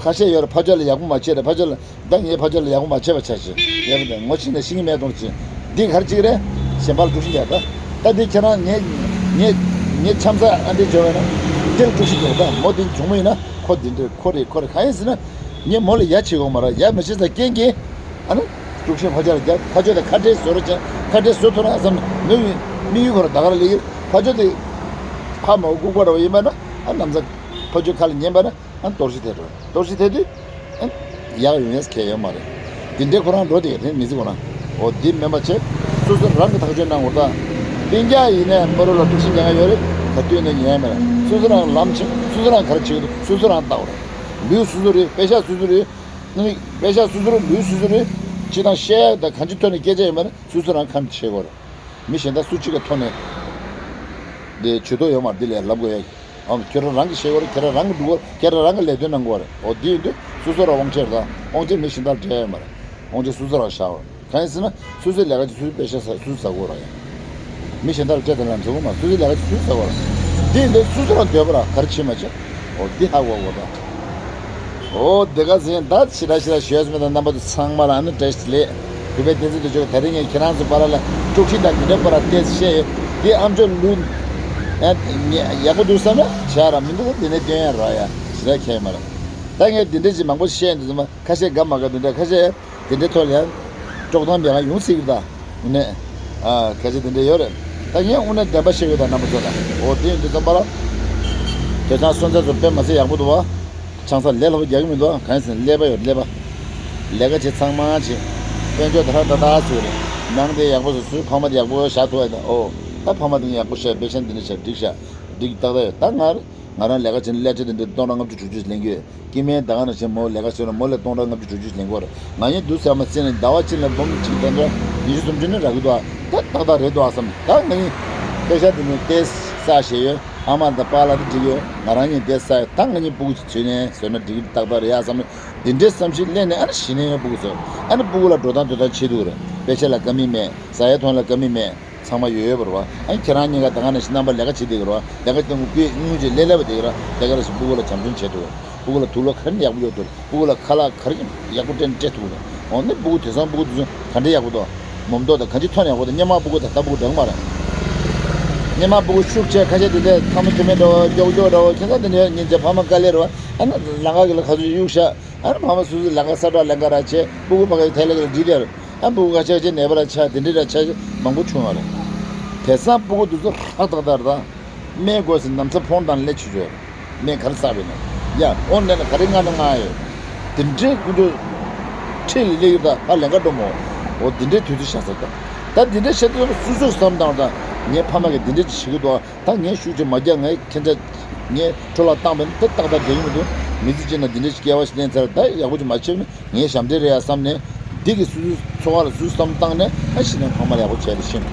ཁ་ཤས་ཡོད་རེད། ཕ་ཕྱོགས་ལ་ཡག་པོ་མ་བྱས་རེད། ཕ་ཕྱོགས་ལ། ད་ངས་ཕ་ཕྱོགས་ལ་ཡག་པོ་མ་བྱས་པ་ཆ་བཞག་ཡག་པོ་དང་ངོ་ཤེས་ནས་ཤེས་ཀྱི་མེད་གཏོང་ཅི། འདི་ག་རེ་གཅིག་རེད། གཞན་པ་ལ་དཀྲུག་ཤིང་རྒྱག་ད། ད་འདི་ཁྱེད་རང་ངས་ངས་ངས་འཆམ་ས་ཨ་འདི་བྱོས་པ་ན་འདི་ལ་དཀྲུག་ཤིང་རྒྱག་ད། མོ་འདི་གྱོང་མོ་ཡིན་ན་ཁོ་འདི་འདྲ་ཁོ་རེད་ཁོ་རེད་གང་ཡིན་ཟེར་ན། ངས་མོ་ལ་ཡ་བྱེད་དགོས་མ་རེད། ཡ་མི་བྱེད་ས་རྐྱེན་གྱིས་ཨ་ནི་དཀྲུག་ཤིང་ཕ་ཕྱོགས་ལ་རྒྱག་ཕ་ཕྱོགས་དང་ཁ་བྲལ་བཟོ་རོགས་བྱས། ཁ་བྲལ་བཟོ་ཐུབ་ན་བསམ་ནས་མི་ཡི་མི་ཡུལ་ཁོ་ར་ད་ག་ར་ལེགས་ཡིན། ཕ་ཕྱོགས་དེ་ཕ་མ་ལྐུགས་པ་ར་བ་ཡིན་པ་ན་ཨ་ནམ་ས་ཕ་ཕྱོགས་ཁ་ལ་ཉན་པ་ན། ཨ་གཏོར་བཤིག་ཐེབས་འགྲོ། གཏོར་བཤིག་ཐེབས་དུས་ཨ་ཡག་ཡོང་ཡས་ཁེལ་ཡོད་མ་རེད། འདི་འདྲའི་ཁོ་རང་འགྲོ་དེ་རེད་མི་ཚེ་ཁོ་རང་། འོ་འདི་མེད་པ་བྱས། སོ་སོ་རང་གི་ཐག་གཅོད་གནང་དགོས་ད། སྤུན་ཀྱག་ཡིན་ནའི་མ་རུ་ལ་དཀྲུག་ཤིང་རྒྱག་མཁན་ཡོད་རེད། ག་དུས་ནས་ཉན་མེད་ལ། སོ་སོ་རང་ལམ་ཕྱིན། སོ་སོ་རང་ག་རེ་བྱེད་ཀྱི་འདུག། སོ་སོ་རང་བལྟ་བར། ལུས་སོ་སོ་རེད། པེ་ཤག་སོ་སོ་རེད། ཨ་ནི་པེ་ཤག་སོ་སོ་རེད། ལུས་སོ་སོ་རེད། སྤྱིར་བཏང་བཤད་ཡག་དང་གང་ཅི་ཐོག་ནས་སྐད་ཆ་ཡོད་མ་རེད། སོ་སོ་རང་ཁམས་ཤེས་དགོས་རེད། མི་གཞན་དག་སུ་གཅིག་གི་ཐོག་ནས་དེ་ཇུས་གཏོགས་ཡོད་མ་རེད། འདི་ལས་ལབ་དགོས་ཡ། ཨང་། ཁྱོད་རང་རང་གིས་ཤེས་དགོས་རེད། ཁྱེད་རང་རང་གིས་སྒྲུབ་དགོས་རེད། ཁྱེད་རང་རང་གིས་ལས་དོན་གནང་དགོས་རེད། འོ་དེ་ཡིན་དུས་སོ་སོ་རང་དབང་ཆ་རེད། ད་དབང་ཆ་མི་གཞན་དག་ལ་སྤྲད་ཡ་མ་རེད། དབང་ཆ་སོ་སོ་རང་བཞག་དགོས་རེད། གང་ཡིན་ཟེར་ན་སོ་སོའི་ལས་ཀ་ཅིག་སོ་སོའི་པེ་ཤག་ཟ། སོ་སོས་ཟ་དགོས་རེད་ཡ། མི་གཞན་དག་ལ་སྤྲད་དང་ལབ་ཟེར་དགོས་མ་རེད། སོ་སོའི་ལས་ཀ་ཅིག་སོ་སོས་ཟ་དགོས་རེད། དེ་ཡིན་དུས་སོ་སོ་རང་འདོད་པ་ར་ག་རེ་བྱེད་མ་བྱེད། འོ་འདི་ཧ་གོ་དགོས་ད། འོ་དེ་ག་ཟིན་ད་ཞེ་དྲག་ཞེ་དྲག་ཞུ་ཡ་མེད། ད་རྣམ་པ་ཚོ་ཚང་མ་ལ་ཨ་ནི་བཀྲ་ཤིས་བདེ་ལེགས། གུས་པའི་བསྟན་འཛིན་དུ་ཆོག། ད་རིང་ངས་ཁྱེད་རང་ཚོ་བར་ལ་དཀྲུག་ཤིང་དང་དེ་འདྲའི་བར་ལ་བལྟས་བཤད་ཡོད། འདི་ཨ་མཆོག་ལུགས་ཡག་པོ་འདུག་བསམ་ན་བྱ་ར། མི་འདུག་ན་དེ་ནས་སྟོན་ཡ་ར་ཡ། ཞེ་དྲག་ཁྱད་མ་ར། ད་ངས་དེ་འདྲ་ཅིག་མང་པོ་བཤད་འདུག་ཟེར་མ། ཁ་ཤས་དགའ་མ་དགའ་དེ་འདྲ། ཁ་ཤས་དེ་འདྲའི་ཐོག་ལ་ཡང་དཀྲོག་གཏམ་ཡང་ཡོང་སྲིད་ཀྱི་རེད་ད། ནས། ཨ། ཁ་ཤས་དེ་འདྲ་ཡོད་རེད། ད་ངས་དངོས་གནས་བདེན་པ་བཤད་ཡོད་ད། རྣམ་པ་ཚོ་ལ། འོ་དེ་ཡིན་དུས་ཙམ་པ་ལ། དེ་ཚང་སོན་རྩ་ཚོ་དཔེ་མ་སྲིད་ཡག་པོ་འདུག་བ། ཆང་ས་ལས་སླ་པོ་རྒྱག་གི་མི་འདུག། གང་ཡིན་ཟེར་ན་ཀླད་པ་ཡོད། ཀླད་པ། ལས་ཀ་བྱེད་ཚང་མ་བྱེད། དཔལ་འབྱོར་ད་ཧ་ད་ད་ཟེར་རེད། ནང་དེ་ཡག་པོ་བཟོ། སུའི་ཕ་མ་དེ་ཡག་པོ་བཞག་ཐུབ་ཡ་ད། ཨོ། ད་ཕ་མ་དེ་ཡག་པོ་བཞག། པེ་ཤག་འདི་འདྲ་བྱས། འགྲིག་ཤག། འགྲིག་ཏག་ཏག་ཡོད། ད་ང་ང་རང་ལས་ཀ་བྱེད་ན་སླེ་ཁྲི་དེ་འདྲ་སྟོང་ཕྲག་ལྔ་བཅུ་དྲུག་ཅུ་ལེན་གྱི་ཡོད། སྐྱེ་དམན་ད་ག་ནང་བཞིན་མོ་ལས་ཀ་བྱེད་ན་མོ་ལ་སྟོང་ཕྲག་ལྔ་བཅུ་དྲུག་ཅུ་ལེན་གྱི་ཡོད་རེད། ང་གཉིས་འདུག་ཟེར་མ་ཟེར་ནས་ཟླ་བ་གཅིག་ལ་འབུམ་གཅིག་དང་འདྲ་ཉི་ཤུ་སུམ་ཅུ་ནི་རག་གི་འདུག་ཨ། ད་ཏག་ཏག་རེད་འདུག་ཨ་བསམ། ད་ང་གཉིས་པེ་ཤག་དེ་ནས་ཏོག་ཙམ་བསགས་བཞག་ཡོད། ཨ་མ་དང་པཱ་ལགས་དེ་འགྲིག་ཡོད། ང་རང་གཉིས་ཏོག་ཙམ་བསགས་ཡོད། ད་ང་གཉིས་སྤུ་གུ་ཅིག་བྱས་ནས་བཟོས་ན་འགྲིག་གི་ཏག་ཏག་རེད་ཡ་བསམ་ནས་འདི་འདྲའི་བསམ་གཞིག་སླེབས་ནས་ཨ་ནི་གཞི་ནས་ཡོད་སྤུ་གུ་ཚོ། ཨ་ནི་སྤུ་གུ་ལ་འགྲོ་སྟངས་སྡོད་སྟངས་བྱེད་ཐུབ་ཀྱི་རེད། པེ་ཤག་ལ་དཀའ་མིག་མེད། ཟ་ཡའི་ཐོག་ལ་དཀའ་མིག་མེད། ཚང་མ་ཡོད་ཡོད་པ་རེད་བ། ཨ་ནི་ཁྱེད་རང་གཉིས་ཀ་ད་ག་ནང་བཞིན་རྣམ་པ་ལས་ཀ་བྱེད་བསྡད་ཀྱི་རེད་བ། ལས་ཀ་བྱེད་དུས་དངུལ་ཅིག་ལེན་ལེན་པ་བསྡད་ཀྱི་རེད་བ། ལས་ཀ་ར་ཞིག་སྤུ་གུ་ལ་བྱམས་སྐྱོང་བྱེད་ཐུབ་རེད། སྤུ་གུ་ལ་དུག་ལོག་ག་རེ་ཡག་པོ་གཡོག་ཐུབ་རེད། སྤུ་གུ་ལ་ཁ་ལག་ག་རེ་ཡག་པོ་སྤྲད་ནས་སྤྲད་ཐུབ་རེད། འོ་ན་སྤུ་གུ་དེང་སང་སྤུ་གུ་དེ་ཚོ་ག་འདྲ་ཡག་པོ་འདུག། མོ་མདོག་དང་གང་ཅིའི་ཐོག་ནས་ཡག་པོ་འདུག། སྔོན་མ་སྤུ་གུ་དང་ད་སྤུ་གུ་འདྲ་གི་མ་རེད། སྔོན་མ་སྤུ་གུ་ཤུགས་ཆེ། ཁ་ཤས་དེ་འདྲ་ཐང་མ་ཐུ་མེད་འདྲ་བོ་མགྱོགས་མགྱོགས་འདྲ་བོ། ཁྱེད་ཚོ་དེ་འདྲ་ཉིན་བྱེད་ཕ་མ་དཀའ་ལས་རེད་བ། ཨ་ན་ལམ་ཁ་གི་ལ་ག་ཚོད་གཡུག་ཤག། ཨ་ནི་ཕ་མ་སོ་སོའི་ལས་ཀ་གསར་རག་ལེན་ག་ར་བྱས། སྤུ་གུ་ཕ་གིར་ཐལ་ལེ་གི་ལ་འགྲིག་ལེ་རེད། ཨ་སྤུ་གུ་ཁ་ཤས་ཅིག་ནད་པ་ར་ཆགས། དེ་འདྲ་ར་ཆགས་མང་པོ་བྱུང་བ་རེད། དེང་སང་སྤུ་གུ་དེ་ཚོ་ཧྲག་ཏག་ཏག་རེད་ད། སྨན་དགོས་ཟེར་ན་ན་ཚ་ཕོན་དང་སླེབས་བྱེད་ཆོག། སྨན་ག་རེ་བསགས་པ་ཡིན་ན། ཡ་ཨོ་ནད་ལ་ག་རེ་མངགས་ན་མངགས་ཡོད། དེ་འདྲའི་ཀུན་སྤྱོད་ཁྲིད་ལེ་ལེ་ཡོད་ད། ཧ་ལས་ཀ་འགྲོ་མོ། འོ་དེ་འདྲའི་དུས་ཚོད་ཤར་ཚར་ད། ད་དེ་འདྲའི་བཤད་དུས་སོ་སོས་བསམ་བཏང་ད། ངའི་ཕ་མ་གིས་དེ་འདྲ་ཅིག་བྱེད་ཀྱི་འདུག་ཨ། ད་ངས་ཤུགས་ཅིག་མ་རྒྱག། ངའི་ཁྱེད་ཚོ་ངའི་འཕྲོ་བརླག་བཏང་བས་ན་ད་ཏག་ཏག་རྒྱག་གི་མི་འདུག། མི་ཚེ་གཅིག་ན་འདི་འདྲ་ཞིག་སྐྱེ་བ་ཞིག་ལེན་ཚར། ད་ཡག་པོ་ཅིག་མ་བྱས་ན་ངའི་ཞབས་འདྲེན་རེད་ཡ་བསམ་ནས། འདི་གི་སོ་སོའི་འཚོ་བ་ལ་སོ་སོས་བསམ་བཏང་ནས། ཨ་གཞི་ནས་ཕ་མ་ལ་ཡག་པོ་བྱས་ཏེ་ཤེས་ནས།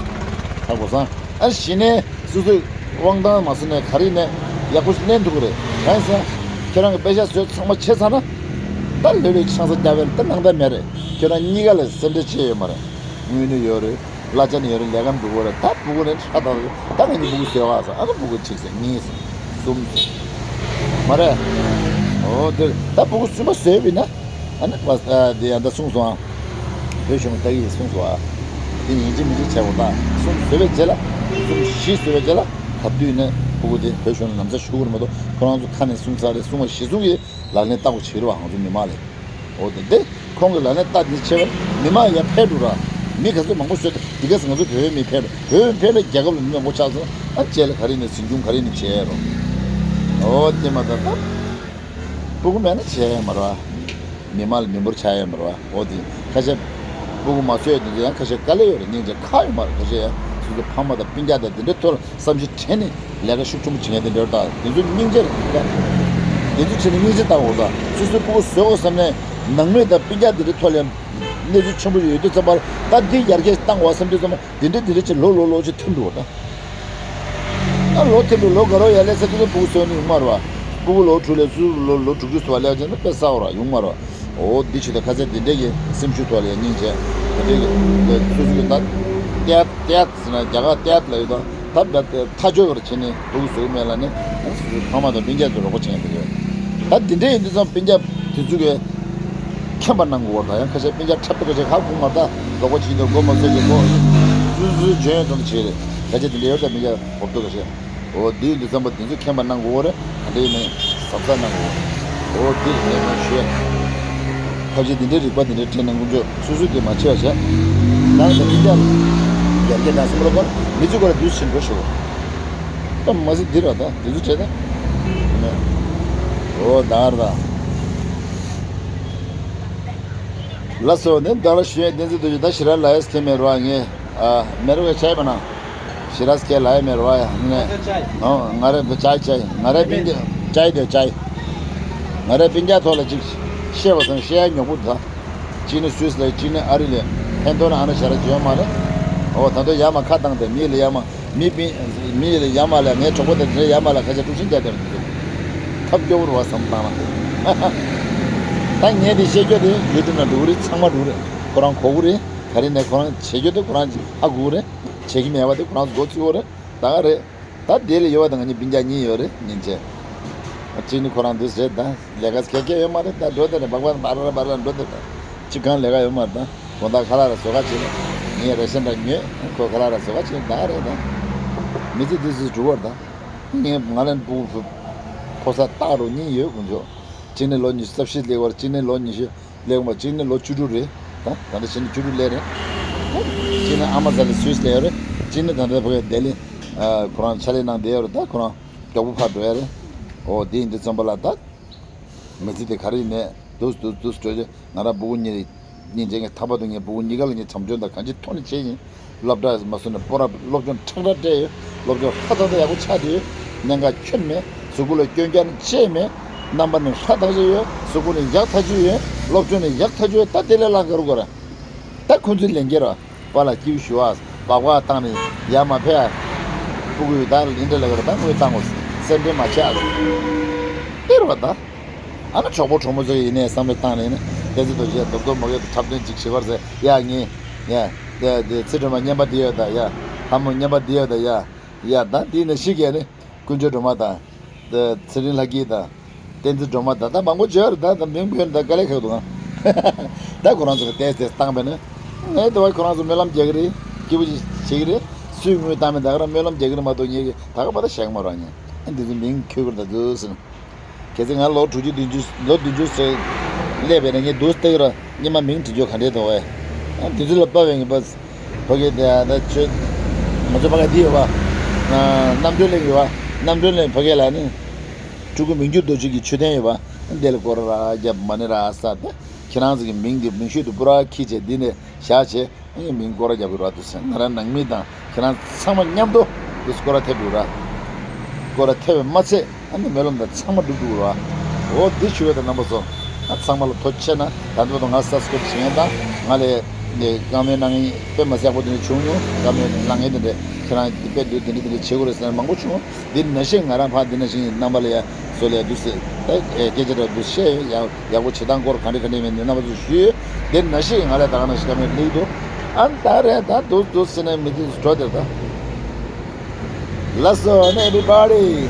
ཧ་གོ་སོང་། ཨ་གཞི་ནས་སོ་སོའི་དབང་ཐང་མ་སོང་ནས་ག་རེ་ནས་ཡག་པོ་ཞིག་ལེན་ཐུབ་ཀྱི་རེད། གང་ཡིན་ཟེར་ན་ཁྱེད་རང་གི་པེ་ཤག་བཟོས་ཚང་མ་བྱས་ཚར་ན། ད་ལོས་ལོས་ཆང་ས་རྒྱག་པའི་ད་སྣང་དག་མེད་རེད། ཁྱེད་རང་གཉིས་ཀ་ལ་སེམས་ཁྲལ་བྱེད་ཡོད་མ་རེད། དངུལ་ནི་ཡོད་རེད། གླ་ཆ་ནི་ཡོད་རེད། ལས་ཀ་འགྲོ་གི་རེད། ད་སྤུ་གུ་ནི་ཧྲ་ད་རེད། ད་ང་གཉིས་སྤུ་གུ་བཟོས་ག་ཟེར། ཨ་ཁ་སྤུ་གུ་གཅིག་ཟེར། གཉིས་ཟེར། གསུམ་ཟེར། མ་རེད། འོ་དེ་ད་སྤུ་གུ་གསུམ་པ་བཟོས་པ་ཡིན་ན། ཨ་ནི་པ་ཨ་དེ་ཡང་ད་གསུངས་སོང་ཨ། བོད་གཞུང་ལ་ལྟ་གི་ཡིན་གསུངས་སོང་ཨ། དེ་ཡིན་གཅིག་མིན་གཅིག་བྱས་པ་དང་གསུམ་བཟོས་པའི་རྗེས་ལ། གསུམ་བཞི་བཟོས་པའི་རྗེས་ལ་ག་དུས་ནས་སྤུ་གུ་དེ་བོད་གཞུང་ལ་ལམ་སང་ཞུ་གི་རེད་མ་གཏོགས། ཁོ་རང་ཚོ་ཁ་ནས་གསུངས་ཚར་རེད། གསུང་བ་གཞི་བཟུང་གི་ལག་ལེན་བསྟར་དགོས་བྱེད་རེད་བ། ང་ཚོ་མི་མང་ལས། འོ་དེ་དེ་ཁོང་གི་ལག་ལེན་བསྟར་ནས་བྱས་པ་མི་མང་ཡར་ཕེབས་འགྲོ་ར། མི་ག་ཚོད་མང་པོ་བཟོས་ཏེ་འདི་ག་ཚོད་ང་ཚོ་བོད་པའི་མི་ཕེབས་ར། བོད་པའི་ཕེབས་ལ་རྒྱལ་ཁབ་ལ་མི་མང་པོ་ཆགས་སོང་། ཨ་རྗེས་ལ་ག་རེ་ནས་འཛིན་སྐྱོང་ག་རེ་ནས་བྱས་རོ། འོ་དེ་མ་ད་ད་སྤུ་གུ་མེད་ན་བྱས་མ་ར། མི་མང་ལ་མི་འབོར་ཆགས་ཡོད་མ་རེད་བ། འོ་དེ་ཁ་ཤས་སྤུ་གུ་མ་བཟོས་དེ་ཚོ་ཡང་ཁ་ཤས་དཀའ་ལས་ཡོད་རེད། སྙིང་རྗེ་ཁག་ཡོད་མ་རེད། ཁ་ཤས་ཡང་སོ་སོ་ཕ་མ་དང་སྤུན་ཀྱག་དང་དེ་འདྲའི་ཐོག་ལ་བསམ་ཤེས་དྲན་ནས་ལས་ཀ་ཤུགས་ཆེན་པོ་བྱེད་མཁན་དེ་འདྲ་ཡོད། ད་དེ་ཚོ་སྙིང་རྗེ་རེད་ད། དེ་ཚོ་བྱས་ནས་སྙིང་རྗེ་ལྟ་དགོས། ད་སོ་སོའི་སྤུ་གུ་བཟོ་དགོས་བསམ་ནས་ནང་མི་དང་སྤུན་ཀྱག་དེ་འདྲའི་ཐོག་ལ་ཡང་གནས་ཚུལ་ཆེན་པོ་ཡོད་དུས་ཙམ་པར། ད་འདི་ཡར་རྒྱས་བཏང་དགོས་བསམ་དུས་ཙམ་པ། དེ་འདྲ་དེ་འདྲ་ཅིག་ལོ་ལོ་ལོ་ཅིག་ཐིམ་འགྲོ་བ་ད། ཨ་ལོ་ཐིམ་འགྲོ། ལོ་དགའ་རོགས་ཡར་ལས་ས་དེ་ཚོ་སྤུ་གུ་བཟོས་ནས་ཡོང་མ་རེད་བ། སྤུ་གུ་ལོ་དྲུག་ལས་སུ་ལོ་ལོ་དྲུག་ཅུ་སོ་བ་ལས་ཅན་ན་དཔེ་གསར་བ་ར་ཡོང་མ་རེད་བ། འོ་འདི་ཆུ་ད་ཁ་ཚད་འདི་འདྲ་གི་སེམས་ཤུགས་ཐོག་ལ་ཡ་སྙིང་རྗེ་འདི་འདྲ་གི་སོ་སོ་གི་ད་ཏེབ་ཏེབ་ཟེར་ན་རྒྱ་གར་ཏེབ་ལ་ཡོད་ད། ད་ད་ཐ་ཆོད་བར་བྱས་ནས་སྤུ་གུ་བཟོ་གི་མེད་ལ་ནི། ཨ་སོ་སོའི་ཕ་མ་དང་སྤུན་ཀྱག་ཚོ་རོགས་པ་བྱེད་མཁན་དེ་རེད། ད་འདི་འདྲ་ཡིན་དུས་ཙམ་སྤུན་ཀྱག་དེ་ཚོ་གི་མཁྱེན་པ་གནང་དགོས་པ་དང་། ཡང་ཁ་ཤས་སྤུན་ཀྱག་འཁྲབ་པའི་ཁ་ཤས་ཧ་གོ་མ་ད་རོགས་པ་བྱེད་དུས་མགོ་མ་ཚོས་ཀྱི་མགོ་སུ་སུ་འཇོན་ཡོད་ཙམ་བྱེད་རེད། ཁ་ཤས་དེ་འདྲ་ཡོད་ད། སྤུན་ཀྱག་གོ་བསྡུར་ཁ་ཤས། འོ་དེ་ཡིན་དུས་ཙམ་པ་དེ་ཚོ་མཁྱེན་པ་གནང་དགོས་རེད། ག་འདྲ་ཡིན་ནའི་གཟབ་གཟབ་གནང་དགོས། འོ་དེ་ངས་མ་ཞུས། ཐབས་ཤེས་དེ་འདྲའི་རིག་པ་དེ་འདྲའི་དྲན་ན་ངུ་འཇོག་སོ་སོ་དེ་མ་བྱས་པ་བྱས། ནང་དུ་མི་འདྲ་ཡར་རྒྱས་གནང་སོང་བ་ལ་མི་ཚོ་ཁོ་ལ་དུས་ཕྱིན་འགྲོ་ཞུ། ད་མ་ཟད་འདི་ར་ད་དེ་ཚོ་བྱས་ད། འོ་ད་ར་ད། ལགས་སོ། ནི་ད་ར་ཞུ་ཡས་བསྟན་འཛིན་རྡོ་རྗེ། ད་ཞེ་དྲག་ལབ་ཡས་ཁྱད་མེད་ར། ངས་ཨ་མེ་རོ་བའི་ཆ་ཡས་པ་ན། ཞེ་དྲག་སྐད་ལ་ཡ་མེད་ར་བ་ཡ་ནས། ཨོ་ང་རེ་བ་ཅའི་ཅའི་ང་རེ་པིན་ཀྱ་ཅའི་དེ་ཅའི། ང་རེ་པིན་ཀྱ་ཐོག་ལ་ཅིག་བཤད་པ་དང་བཤད་ཡ་ཉོག་པོ་ད། གཅིག་ནི་སུད་སི་ལ་གཅིག་ནི་ཨ་རི་ལ། ཕན་ཐོགས་ན་ཨ་ན་ཞེ་དྲག་བྱེད་ཡོད་མ་རེད། ཨོ་ད་དུང་ཡ་མ་ཁ་བཏང་སྟེ་མི་ལ་ཡ་མ་མི་པིན་མི་ལ་ཡ་མ་ལ་ངའི་གྲོགས་པོ་དེ་དེ་ཡ་མ་ལ་ཁ་ཆ་དཀྲུག་ཤིང་རྒྱག་དེ་རེད་འདུག་ཐབས་སྐྱོ་བོ་རུ་བ་བསམ་བཏང་ན། ད་ངས་དེ་བཤད་རྒྱུ་དེ་ཡུ་ཊུབ་ན་འགྲོ་གི་རེད། ཚང་མ་འགྲོ་གི་རེད། ཁོ་རང་གོ་གི་རེད། ག་རེ་ནས་ཁོ་རང་བྱེད་རྒྱུ་དེ་ཁོ་རང་ཧ་གོ་གི་རེད། བྱེད་ཀྱི་མེད་པ་དེ་ཁོ་རང་ཚོ་མགོ་ཚོས་ཡོད་རེད། ད་ག་རེད། ད་དེ་ལས་ཡོད་པ་དང་ང་གཉིས་སྤུན་ཀྱག་གཉིས་ཡོད་རེད་སྙིང་རྗེ། གཅིག་ནི་ཁོ་རང་འདུག་ཟེར་ད་ལས་ཀ་ག་གེ་ཡོད་མ་རེད། ད་འགྲོ་དེ་ནས་སྦག་སྦག་སྦག་ར་སྦག་ར་འགྲོ་དེ་ད་གཅིག་གང་ལས་ཀ་ཡོད་མ་རེད། ད་དགོང་དག་ཁ་ལག་ར་བཟོ་ག་བྱེད། ངས་རེ་ཤན་འདྲ་ཉོས། ཁོ་ཁ་ལག་ར་བཟོ་ག་བྱེད། ད་ག་རེད། ད་མི་ཚེ་འདི་ཚོ་འགྲོ་བར་ད་ངས་ང་ལ་ཕྲུ་གུ་ཕོ་གསར་སྟག་རོ་གཉིས་ཡོད་ཁོང་ཚོ། གཅིག་ནི་ལོ་ཉི་ཤུ་རྩ་བཞི་སླེབས་པ་རེད། གཅིག་ནི་ལོ་ཉི་ཤུ་སླེབས་པ་རེད། གཅིག་ནི་ལོ་བཅུ་དྲུག་རེད། ད་ད་ལྟ་བྱས་ན་བཅུ་དྲུག་སླེབས་རེད། གཅིག་ནི་ཨ་མ་ཟ་ལ་སུད་སི་སླེབས་རེད། གཅིག་ནི་ད་ལྟ་ཕ་གིར་ལྡི་ལི་ཁོ་རང་ཕྱག་ལས་གནང་བསྡད་ཡོད་རེད། ད་ཁོ་རང་མགྱོགས་པོ་ཕར་འགྲོ་ཡ་རེད། ཨོ་དེ་ཡིན་དུས་ཙམ་པ་ལ་ད་མི་ཚེ་དེ་ག་རེ་ཡིན་ནས་འདུག་འདུག་འདུག་འགྲོ་རྒྱུ། ང་རང་ཕྲུ་གུ་གཉིས་རེད། སྙིང་རྗེ། ངས་ཐར་པ་དང་ངའི་ཕྲུ་གུ་གཉིས་ཀ་ལ་ངས་བྱམས་སྐྱོང་དང་གང་ཅི་ཐོག་ནས་བྱས་ཡིན། སློབ་གྲྭ་མ་སོང་ནས་སྤོ་ར་སློབ་སྦྱོང་ཁྲག་ཁྲག་སྤྲད་ཡོད། སློབ་སྦྱོང་ཧ་ཐག་ཐག་ཡག་པོ་ཆགས་བསྡད་ཡོད། གནད་འགག་ཁྱོན་མེད། གཟུགས་པོ་ལ་སྐྱོན་རྐྱང་ཅི་མེད། རྣམ་པ་ནི་ཧྲ་ཐག་ཆོད་ཡོད། གཟུགས་པོ་ནི་ཡག་ཐག་ཆོད་ཡོད། སློབ་སྦྱོང་ནི་ཡག་ཐག་ཆོད་ཡོད། ད་དེ་ལས་ལྷག་ག་རུ་དགོས་ར། ད་ཁོང་ཚོའི་ལས་འགན་ར། པཱ་ལགས་སྐྱིད་པོ་ཞུ་ཨ། སྦག་སྦག་བཏང་ནས་ཡར་མ་ཕེབས་ཨ། ཕྲུ་གུ་ཡོད་ད་ལ་འདི་འདྲ་ལས་ཀ་ར་ད་དངུལ་བཏང་དགོས། སེམས་ཁྲལ་མ་བྱེད་ཨ། དེ་རེད་བ་ད། ཨ་ན་གྲོགས་པོ་གྲོགས་མོ་ཚོ་ཡིན་ནའི་བསམ་བློ་བཏང་ནས་ནི་བསྟན་འཛིན་རྡོ་རྗེ་རྡོག་རྡོག་མ་གི་འཁྲབ་སྟོན་ཅིག་བྱེད་པར་ཟེར་ཡ་ངས་ཡ་དེ་དེ་ཚེ་སྒྲོལ་མ་རྔན་པ་འདི་ཡོད་ད་ཡ། ལྷ་མོ་རྔན་པ་འདི་ཡོད་ད་ཡ། ཡ་ད་འདི་ནི་ཤི་གས་ནི་ཀུན་སྤྱོད་སྒྲོལ་མ་དང་། དེ་ཚེ་རིང་ལྷ་སྐྱིད་དང་། བསྟན་འཛིན་སྒྲོལ་མ་དང་ད་མང་པོ་བརྗོད་རེད། ད་ད་མིང་བོས་ད་དཀའ་ལས་ཁག་འདུག་ཨ། ད་ཁོ་རང་ཚོ་གི་ཏེས་ཏེས་བཏང་པས་ན། ངས་དེ་བ་ཁོ་རང་ཚོ་སྨོན་ལམ་རྒྱག་གི་རེད། སྐྱིད་པོ་ཞིག་བྱེད་ཀྱི་རེད། སུས་དངུལ་བཏང་མིན་ད་ག་རང་སྨོན་ལམ་རྒྱག་གི་རེད་མ་གཏོགས་ངས་ད་ག་པ་ད་བཤད་གི་མ་རེད་ངས། ཨ་འདི་ཚོ་མིང་འཁྱོལ་གི་རེད་ད་འདུག་ཟེར་ན། གལ་སྲིད་ང་ལོ་དྲུག་ཅུ་བདུན་ཅུ་ལོ་བདུན་ཅུ་ཙམ་སླེབས་པས་ན་ངས་འདུག་སྟེགས་ར་སྔོན་མ་མིང་བྲིས་རྒྱུ་ག་འདྲས་འདུག་བས། ཨ་འདི་ཚོ་ལ་དཔའ་བའི་ངེས་པ། ཕ་གི་དེ་ད་ཆོས་ང་ཚོ་ཕ་གི་འདི་ཡོད་པ། རྣམ་གྲོལ་གླིང་ཡོད་པ། རྣམ་གྲོལ་གླིང་ཕ་གི་ལ་ནི། སྤྲུལ་སྐུ་མི་འགྱུར་རྡོ་རྗེ་གི་མཆོད་རྟེན་ཡོད་པ། འདི་ལ་སྐོར་ར་རྒྱབ་མ་ནི་ར་ས་ད་ཁྱེད་རང་ཚོ་གི་མིང་འདི་མིང་ཤོད་དུ་པུ་ར་ཁྱི་བྱས་འདི་ནས་བཞག་བྱས། ངའི་མིང་སྐོར་ར་རྒྱབ་ཀྱི་ར་འདུག་ཟེར། ང་རང་ནང་མི་དང་ཁྱེད་རང་ཚང་མ་མཉམ་དུ་འདི་སྐོར་ར་ཐེབས་འདུག་ར། སྐོར་ར་ཐེབས་པས་མ་ཚད་ཨ་ནི་སྨོན་ལམ་དང་ཚང་མ་འགྲུབ་འགྲུབ་ར། འོ་འདི་ཞུ་བའི་དང་རྣམ་པ་ཚོ། ཨ་ཚང་མ་ལ་ཐུགས་རྗེ་ཆེ་གནང་། ད་འདི་བར་དུ་ང་སབ་སི་ཀེ་རབ་བྱེད་མཁན་དང་ང་ལས་བཀའ་མོལ་གནང་མཁན་དཔེ་མ་སྲིད་ཡག་པོ་དེ་འདྲ་བྱུང་མྱོང་། བཀའ་མོལ་གནང་མཁན་དེ་འདྲ་ཁྱེད་རང་འདི་དཔེ་འདུག་དེ་འདྲ་དེ་འདྲ་བྱེད་དགོས་རེད་ཟེར་ན་མང་པོ་བྱུང་། འདི་ནང་བཞིན་ང་རང་ཕར་འདི་ནང་བཞིན་རྣམ་པ་ལ་ཡ་བཟོ་ལ་ཡ་འདུག་ཟེར། ད་སྐད་ཆ་འདྲ་འདུག་བཤད་ཡོད། ཡག་ཡག་པོ་བྱེད་སྟངས་སྐོར་ག་འདྲ་ག་འདྲ་མེད་འདི་རྣམ་པ་ཚོ་ཞུས་ཡོད། དེ་ནང་བཞིན་ང་ལ་ད་ག་ནང་བཞིན་བཀའ་མོལ་སླེབས་འདུག་ཨ་ད་རེད་ད་འདུག་འདུག་ཟེར་ནས་མི་དེ་འགྲོ་དེར་ད། ལགས་སོ་ཨ་ནི་everybody།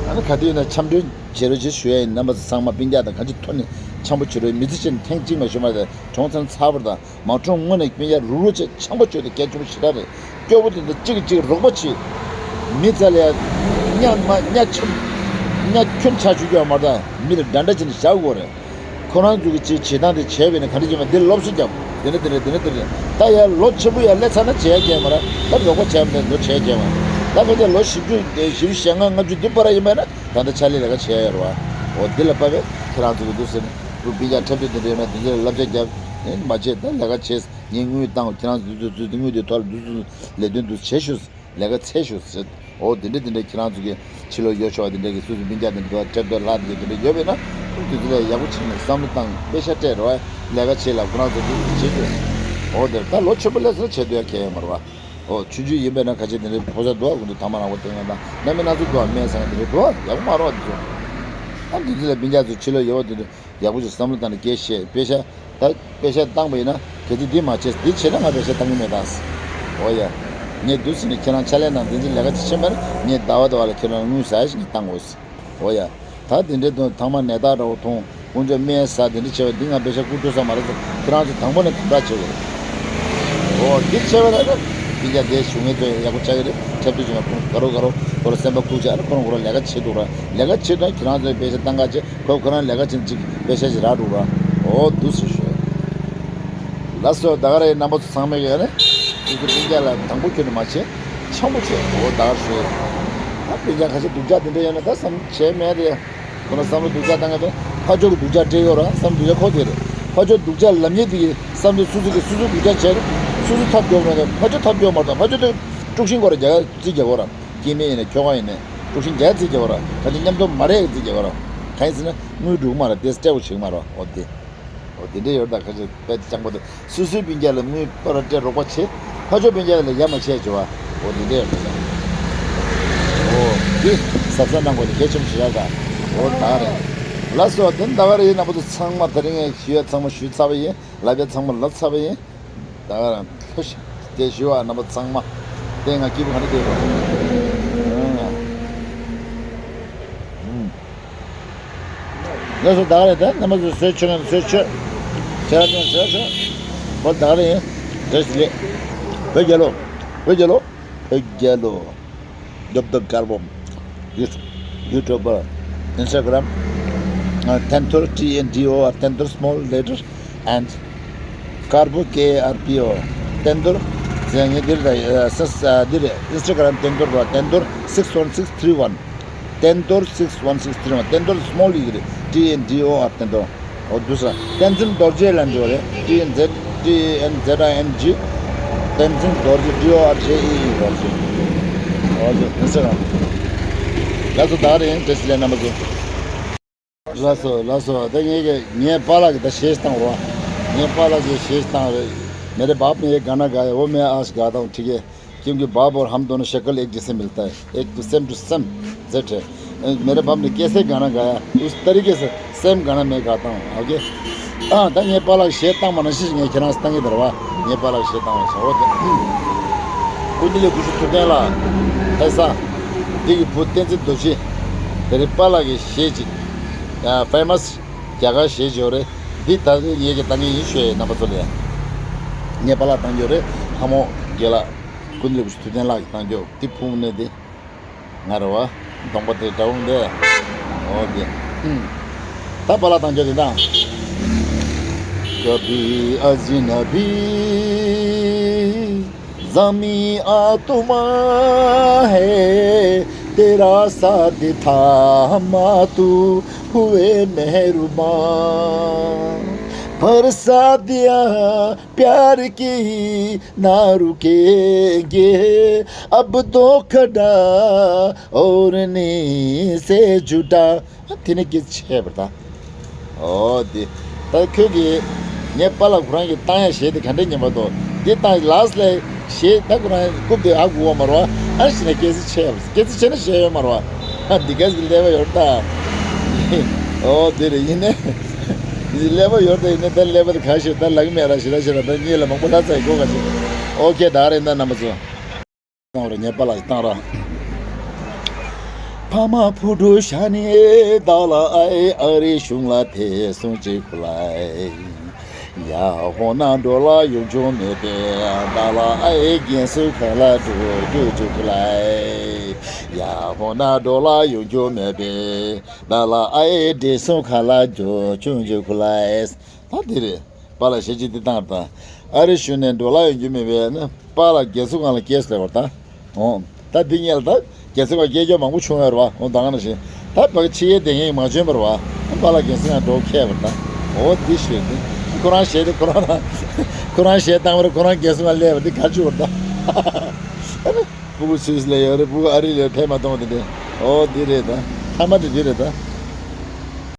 ཨ་ནི་ག་དུས་ཡིན་ན་འཆམ་མགྲོན་བྱེད་རོགས་བྱེད་ཞུ་ཡ་ཡིན། རྣམ་པ་ཚོ་ཚང་མ་སྤུན་ཀྱག་དང་གང་ཅི་ཐོག་ནས་འཆམ་པོ་བྱེད་རོགས། མི་ཚེ་ཕྱི་ནས་ཐེངས་གཅིག་མ་ཞུ་མ་རེད། གྲོངས་ཚར་ཚར་བར་དང་། མ་གྲོངས་སྔོན་ནས་སྤུན་ཀྱག་རུག་རུག་བྱས་འཆམ་པོ་བྱོས་ཏེ་གལ་ཆེན་པོ་ཞེ་དྲག་རེད། སྐྱོ་པོ་དེ་ཚོ་གཅིག་གིས་གཅིག་རོགས་པ་བྱེད། མི་ཚ་ལ་ཡ་གཉའ་མ་གཉའ་ཆེན་གཉའ་ཁྱོན་ཆག་བཅུག་རྒྱུ་མ་རེད། མི་ལ་འདྲ་འདྲ་བྱས་ནས་བཞག་དགོས་རེད། ཁོ་རང་ཚོ་གི་ཅིག་བྱེད་སྟངས་དེ་བྱས་པས་ན་ག་འདྲ་བྱས་མ་འདི་སློབ་གསོ་རྒྱབ། དེ་ནས་དེ་རེད་དེ་ནས་དེ་རེད། ད་ཡ་ལོ་ཆེན་པོ་ཡ་སླེབས་ཚར་ན་བྱེད་ཡ་གལ་མ་རེད། ད་རོགས་པ་བྱས་མ་འདི་ཚོ་བྱེད་ཡ་གལ་མ་རེད། ད་ཕལ་ཆེར་ལོ་བཞི་བཅུ་བཞི་བཅུ་ཞེ་ལྔ་ལྔ་བཅུ་འདི་བར་ཡིན་པས་ན་ད་ལྟ་ཕྱག་ལས་ལས་ཀ་བྱེད་ཡ་ཡོད་རེད་བ། འོ་འདི་ལ་དཔག་པས་ཁྱེད་རང་ཚོ་གི་འདུག་ཟེར་ནས་སྤུན་ཀྱག་འཁྲབ་སྟོན་དེ་འདྲ་ཡོད་ན་དེ་ཚོ་ལ་བསླབ་བྱ་རྒྱབ། ཨེ་མ་བྱེད་ད་ལས་ཀ་བྱེད། ངས་དངུལ་བཏང་། ཁྱེད་རང་ཚོ་དུས་ཚོད་དུས་དངུལ་དེ་ཐོག་ལ་དུས་ཚོད་ལས་དོན་དུ་བྱེད་ཤོག་ལས་ཀ་བྱེད་ཤོག་ཟེར། འོ་དེ་འདྲ་དེ་འདྲ་ཁྱེད་རང་ཚོ་གི་ཕྱི་ལོགས་ཡོད་ཆོག་པ་དེ་འདྲ་གི་སོ་སོ་སྤུན་ཀྱག་དེ་འདྲ་སྤྲད་འདོད་ལྷག་དེ་འདྲ་ཡོད་པས་ན་དུས་ཚོད་ལ་ཡག་པོ་བྱེད་ནས་བསམ་བློ་བཏང་། དཔེ་ཤ་སྤྲད་རོགས། ལས་ཀ་བྱེད་ལ་ཁོ་རང་ཚོ་དུས་ཚོད་བྱེད་དགོས། འོ་དེ་ད་ལོ་ཆེན་པོ་སླེབས་སོང་བྱེད་འདོད་ཡ་གལ་ཡོད་མ་རེད་བ། འོ་ཆུང་ཆུང་ཡིན་པས་ན་ཁ་ཆེ་དེ་འདྲ་ཕོ་གསར་འདུག་ཨ། ཁོང་ཚོ་ཐ་མག་རིང་པོ་སྟོན་མཁན་དང་སྣ་མིན་སྣ་ཚོགས་འདུག་ཨ། སྨན་ཟ་མཁན་དེ་འདྲ་འདུག་ཨ། ཡག་པོ་མ་རེད་བ་དེ་ཚོ། ཨ་དེ་ཚོ་ལ་སྤུན་ཀྱག་ཚོ་ཕྱི་ལོགས་ཡོད་པ་དེ་ཚོ་ཡག་པོ་ཞིག་བསམ་བློ་བཏང་ནས་སྐད་བཤད། དཔེ་ཤ་ད་དཔེ་ཤ་བཏང་པ་ཡིན་ན་གལ་ཏེ་འདི་མ་བྱས་འདི་བྱས་ན་ང་དཔེ་ཤ་བཏང་གི་མེད་ད། འོ་ཡ། ངས་འདུག་ཟེར་ནས་ཁྱེད་རང་ཕྱག་ལས་གནང་འཛིན་འཛིན་ལས་ཀ་ཅིག་ཕྱིན་པ་ན་ངས་ཟླ་བ་ཟླ་བ་ལ་ཁྱེད་རང་དངུལ་ཟ་ཡ་ཞིག་ངས་བཏང་དགོས། འོ་ཡ། ད་དེ་འདྲའི་དོན་ཐང་མ་ནད་རྟགས་འདྲ་བོ་མཐོང་། དཀོན་མཆོག་སྨན་ཟ་དེ་འདྲ་བྱས་པ་འདི་ང་པེ་ཤ་བསྐུར་ཐུབ་ས་མ་རེད་ཟེར། ཁྱེད་རང་ཚོ་དང་པོ་ནས་དམ་དྲག་བྱེད་དགོས་རེད། འོ་འདི་བྱས་པ་ན་ད་འདི་རྒྱ་དེ་ཞུ་ངེས་ཚོས་ཡག་པོ་ཆགས་ཀྱི་རེད། འཁྲབ་སྟོན་བྱེད་མཁན་ཁོང་དགའ་རོགས་དགའ་རོགས་ཁོ་རང་སེམས་པ་ཁུག་ཆགས་ཨ་ནི་ཁོ་རང་ཁོ་རང་ལས་ཀ་བྱེད་འདུག་ར། ལས་ཀ་བྱེད་དུས་ཁྱེད་རང་ཚོས་པེ་ཤ་བཏང་ག་བྱེད་ཁོ་ཁོ་རང་ལས་ཀ་བྱེད་ཅིག་པེ་ཤ་ཞིག་རག་འགྲོ་ར། འོ་འདུག་སེ་ཞུ། ལགས་སོ་ད་ག་རེད་རྣམ་པ་ཚོ་ཚང་མས་ཀྱི་ཨ་ནི་སོ་སོ་སྤུན་ཀྱག་ལ་དང་པོ་ཁྱོན་ནས་མ་བྱེད་འཆམ་པོ་བྱེད། འོ་ད་ག་ཞུ། ད་སྤུན་ཀྱག་ཁ་ཤས་སྡུག་ཅག་དེ་འདྲ་ཡོད་ན་ད་བསམ་བྱས་མེད་རེད། ཁོ་ན་བསམ་བློ་སྡུག་ཅག་བཏང་ཡ་དང་ཕར་ཕྱོགས་ཀྱི་སྡུག་ཅག་སྤྲད་ཡོད་ར་བསམ་སྡུག་ཅག་ཁོ་དེ་རེད། ཕར་ཕྱོགས་སྡུག་ཅག་ལབ་མཁན་དེ་གིས་བསམ་དུས་སོ་སོ་གིས་སོ་སོ་སྡུག་ཅག་བྱས་རེད། སོ་སོ་ཐབས་སྐྱོ་མེད་དང་ཕར་ཕྱོགས་ཐབས་སྐྱོ་མ་རེད་དང་ཕར་ཕྱོགས་དེ་ དཀྲུག་ཤིང་སྐོར་ར་རྒྱ་གར་རྩིས་རྒྱག་གོ་ར། སྐྱེ་དམན་ཡིན་ན་ཁྱོ་ག་ཡིན་ན་དཀྲུག་ཤིང་རྒྱ་གར་རྩིས་རྒྱག་གོ་ར། ག་དེ་མཉམ་དུ་མ་རེད་རྩིས་རྒྱག་གོ་ར། གང་ཡིན་ཟེར་ན་དངུལ་འགྲུག་མ་ར་དེ་སྤྲད་གོ་ཆིག་མ་ར་འོ་དེ། འོ་དེ་འདྲས་ཡོད་ད་ཁ་ཤས་དཔེ་སྤྱང་པོ་དེ། སོ་སོའི་སྤུན་ཀྱག་ལ་དངུལ་སྤར་སྤྲད་རོགས་པ་བྱེད། ཕ་ཕྱོགས་སྤུན་ཀྱག་ལ་ཡ་མ་བྱས་བྱེད་བ། འོ་དེ་འདྲས་ཡོད་ད། འོ་དེ་གཟབ་གཟབ་གནང་དགོས་ནི་གལ་ཆེན་པོ་ཞིག་རེད་ད། འོ་ད་རེད། ལགས་སོ་དེ་ད་ག་རེད་ཡིན་ན་པོ་དུ་ཚང་མ་དེ་རིང་ངས་ཞུ་ཡ་ཚང་མ་ཞུས་ཚར་བ་ཡིན། ལབ་ཡ་ཚང་མ་ལབ་ཚར་བ་ཡིན། ད་ག་རང་ལྷོད་ཤིག་དེ་ཞུ་བ་རྣམ་པ་ཚང་མ། དེ་ང་སྐྱིད་པོ་ག་འདྲ་བསྡད་རོགས། ལགས་སོ་ད་ག་རེད་ད་རྣམ་པ་ཚོ་གསོལ་མཆོད་ང་གསོལ་མཆོད། ཆེ་ར་ཅན་གསོལ་མཆོད། བོད་ད་ག་རེད་ཡིན། བོད་རྒྱལ་ལོ། བོད་རྒྱལ་ལོ། བོད་རྒྱལ་ལོ། རྒྱབ་རྡོབ་དཀར་པོ། ཡུ་ཡུ་ཊུབ་པར། ཨིན་སི་ཊ་གྷ་རམ། ཐན་ཐོར། T N D O R བསྟན་རྡོར། Small letter and དཀར་པོ། K A R P O བསྟན་རྡོར། ཟེར་ངས་འདིར་ད་ས་ས་འདིར་ཨིན་སི་ཊ་གྷ་རམ་བསྟན་རྡོར་ར། བསྟན་རྡོར་six one six three one། བསྟན་རྡོར་six one six three one། བསྟན་རྡོར་small letter། T N D O R བསྟན་རྡོར། འོ་འདུག་ས། བསྟན་འཛིན་རྡོ་རྗེ་ལབ་འདྲ་བ་རེད། T N Z T N Z I N G། བསྟན་འཛིན་རྡོ་རྗེ། D O R J E E རྡོ་རྗེ། འོ་འདུག་ཨིན་སི་ཊ་གྷ་རམ། ལགས་སོ་ད་ག་རེད་ཡིན། བཀྲ་ཤིས་བདེ་ལེགས་རྣམ་པ་ཚོ། ལགས་སོ་ལགས་སོ་ད་ངས་ཀྱི་ངའི་པཱ་ལགས་ཀྱི་ད་གཞས་བཏང་རོགས། ངའི་པཱ་ལགས་ཀྱི་གཞས་བཏང་རེད། मेरे बाप ने ये गाना गाया, वो मैं आज गाता हूँ, ठीक है? क्योंकि बाप और हम दोनों शक्ल एक जैसे मिलता है, एक तो same to same, that है। अ, मेरे बाप ने कैसे गाना गाया, उस तरीके से same गाना मैं गाता हूँ, OK? ཨ་ད་ངའི་པཱ་ལགས་གཞས་བཏང་བ་ནང་བཞིན་ཞིག་ངས་ཁྱེད་རང་བཏང་གི་འདུག་ར་བ། ངའི་པཱ་ལགས་གཞས་བཏང་བ་ཞིག་འོ་དེ། ཀུན་བདེ་ལེགས་དགུ་བཅུ་ཐུབ་བསྟན་ལགས་ཕེབས་ས། འདི་གི་བུ་བསྟན་འཛིན་རྡོ་རྗེ། དེ་རིང་པཱ་ལགས་ཀྱི་གཞས་ཅིག་ཨ་ཕེ་མ་སི་རྒྱ་གར་གཞས་ཅིག་ཡོད་རེད། འདི་ད་རེས་ངེད་ཀྱིས་བཏང་གི་ཡིན་ཞུ་ཡས་རྣམ་པ་ཚོ་ལ། ངའི་པཱ་ལགས་བཏང་གི་ཡོད་རེད། ལྷ་མོ་རྒན་ལགས། ཀུན་བདེ་ལེགས་དགུ་བཅུ་ཐུབ་བསྟན་ལགས་ཀྱིས་བཏང་གི་ཡོད། འདི་ཕུ་ནས་འདི། ང་རེད་བ། གདོང་པ་དེ་འདྲ་བོ་འདི། འོ་དེ། ཧུམ། ད་པཱ་ལགས་བཏང་གི་ཡོད་དེ་དང་། कभी अजनबी ज़मीं आसमां है, तेरा साथ था माँ तू हुए मेहरबान। बरसा दिया प्यार की ना रुकेंगे, अब तो खड़ा और नी से जुटा। དེ་ནི་སྐད་ཆ་བཤད་པར་ད། ཨོ་དེ། ད་ཁྱོད་ཀྱིས་ངའི་པཱ་ལགས་ཁོ་རང་གིས་བཏང་ཡ་གཞས་དེ་ག་འདྲས་ཉན་པ་དོ། འདི་བཏང་ལཱས་ལས་གཞས་ད་ཁོ་རང་རྐུབ་དེ་ཨ་གུ་བ་མ་རོ། ཨ་ཞིག་ན་སྐད་ཆ་བཤད་སྐད་ཆ་བཤད་ན་བཤད་ཡོད་མ་རོ། ཨ་འདི་གས་ཀྱི་ཀླད་པ་ཡོད་ད། ཨོ་དེ་རེད་ཡིན་ནའི། འདི་ཀླད་པ་ཡོད་ད་ཡིན་ནའི་ད་ཀླད་པ་དེ་ག་ཞིག་ད་ལག་མེད་ར་ཞིག་ར་ཞིག་ར་ད་གཉིས་ལ་མང་པོ་ལྷ་ཚ་ཡི་གོ་ག་ཞིག་ཨོ་ཁེ་ད་རེད་ད་རྣམ་པ་ཚོ། བཏང་ར་ངའི་པཱ་ལགས་བཏང་ར། ཕ་མ་བུ་ཕྲུག་ཤ་ནི་བདག་ལ་ཨའི་ཨ་རི་གཞུང་ལ་དེ་སོང་ཅིག་ཁུ་ལའི། ཡ་ཧོ་ན་འགྲོ་ལ་ཡོང་ཆུང་མེད་པས་བདག་ལ་ཨའི་རྒན་སུ་ཁ་ལ་འགྲོ་རྒྱུ་ཅིག་ཁུ་ལའི། ཡ་ཧོ་ན་འགྲོ་ལ་ཡོང་ཆུང་མེད་པས་བདག་ལ་ཨའི་འདྲེ་སུ་ཁ་ལ་འགྲོ་ཆུང་ཅིག་ཁུ་ལའི། ད་དེ་རེད། པཱ་ལགས་གཞས་གཅིག་འདི་བཏང་བ་དང་། ཨ་རི་གཞུང་ནས་འགྲོ་ལ་ཡོང་རྒྱུ་མེད་པས་ན་པཱ་ལགས་རྒན་གསོ་ཁང་ལ་སྐྱེལ་ཟེར་བ་དང་། འོང་། ད་འདི་ཉལ་ད། རྒན་གསོ་ཁང་སྐྱེལ་རྒྱུ་མང་པོ་བྱུང་ཡོད་རེད་བ། འོང་ད་ག་ནང་བཞིན། ད་ཕ་གི་ཕྱི་རྒྱལ་བསྡད་མཁན་མ་བྱོན་པ་རེད་བ། པཱ་ལགས་རྒན་གསོ་ཁང་འགྲོ་ཁེལ་བ་དང་། འོ་འདི་ཞུས་ཏེ། ཁོ་རང་གཞས་དེ་ཁོ་རང་དང་། ཁོ་རང་གཞས་བཏང་བ་རེད་ཁོ་རང་རྒན་གསོ་ཁང་སླེབས་པ་འདི་ག་བྱུང་བ་དང་། ཨ་ནི། སྤུ་གུ་སུད་སི་ལ་ཡོད་རེད་སྤུ་གུ་ཨ་རི་ལ་ཡོད་ཕེབས་མ་གཏོང་བ་དེ་འདྲས། འོ་འདི་རེད་ད། ཐ་མ་དེ་འདི་རེད་ད།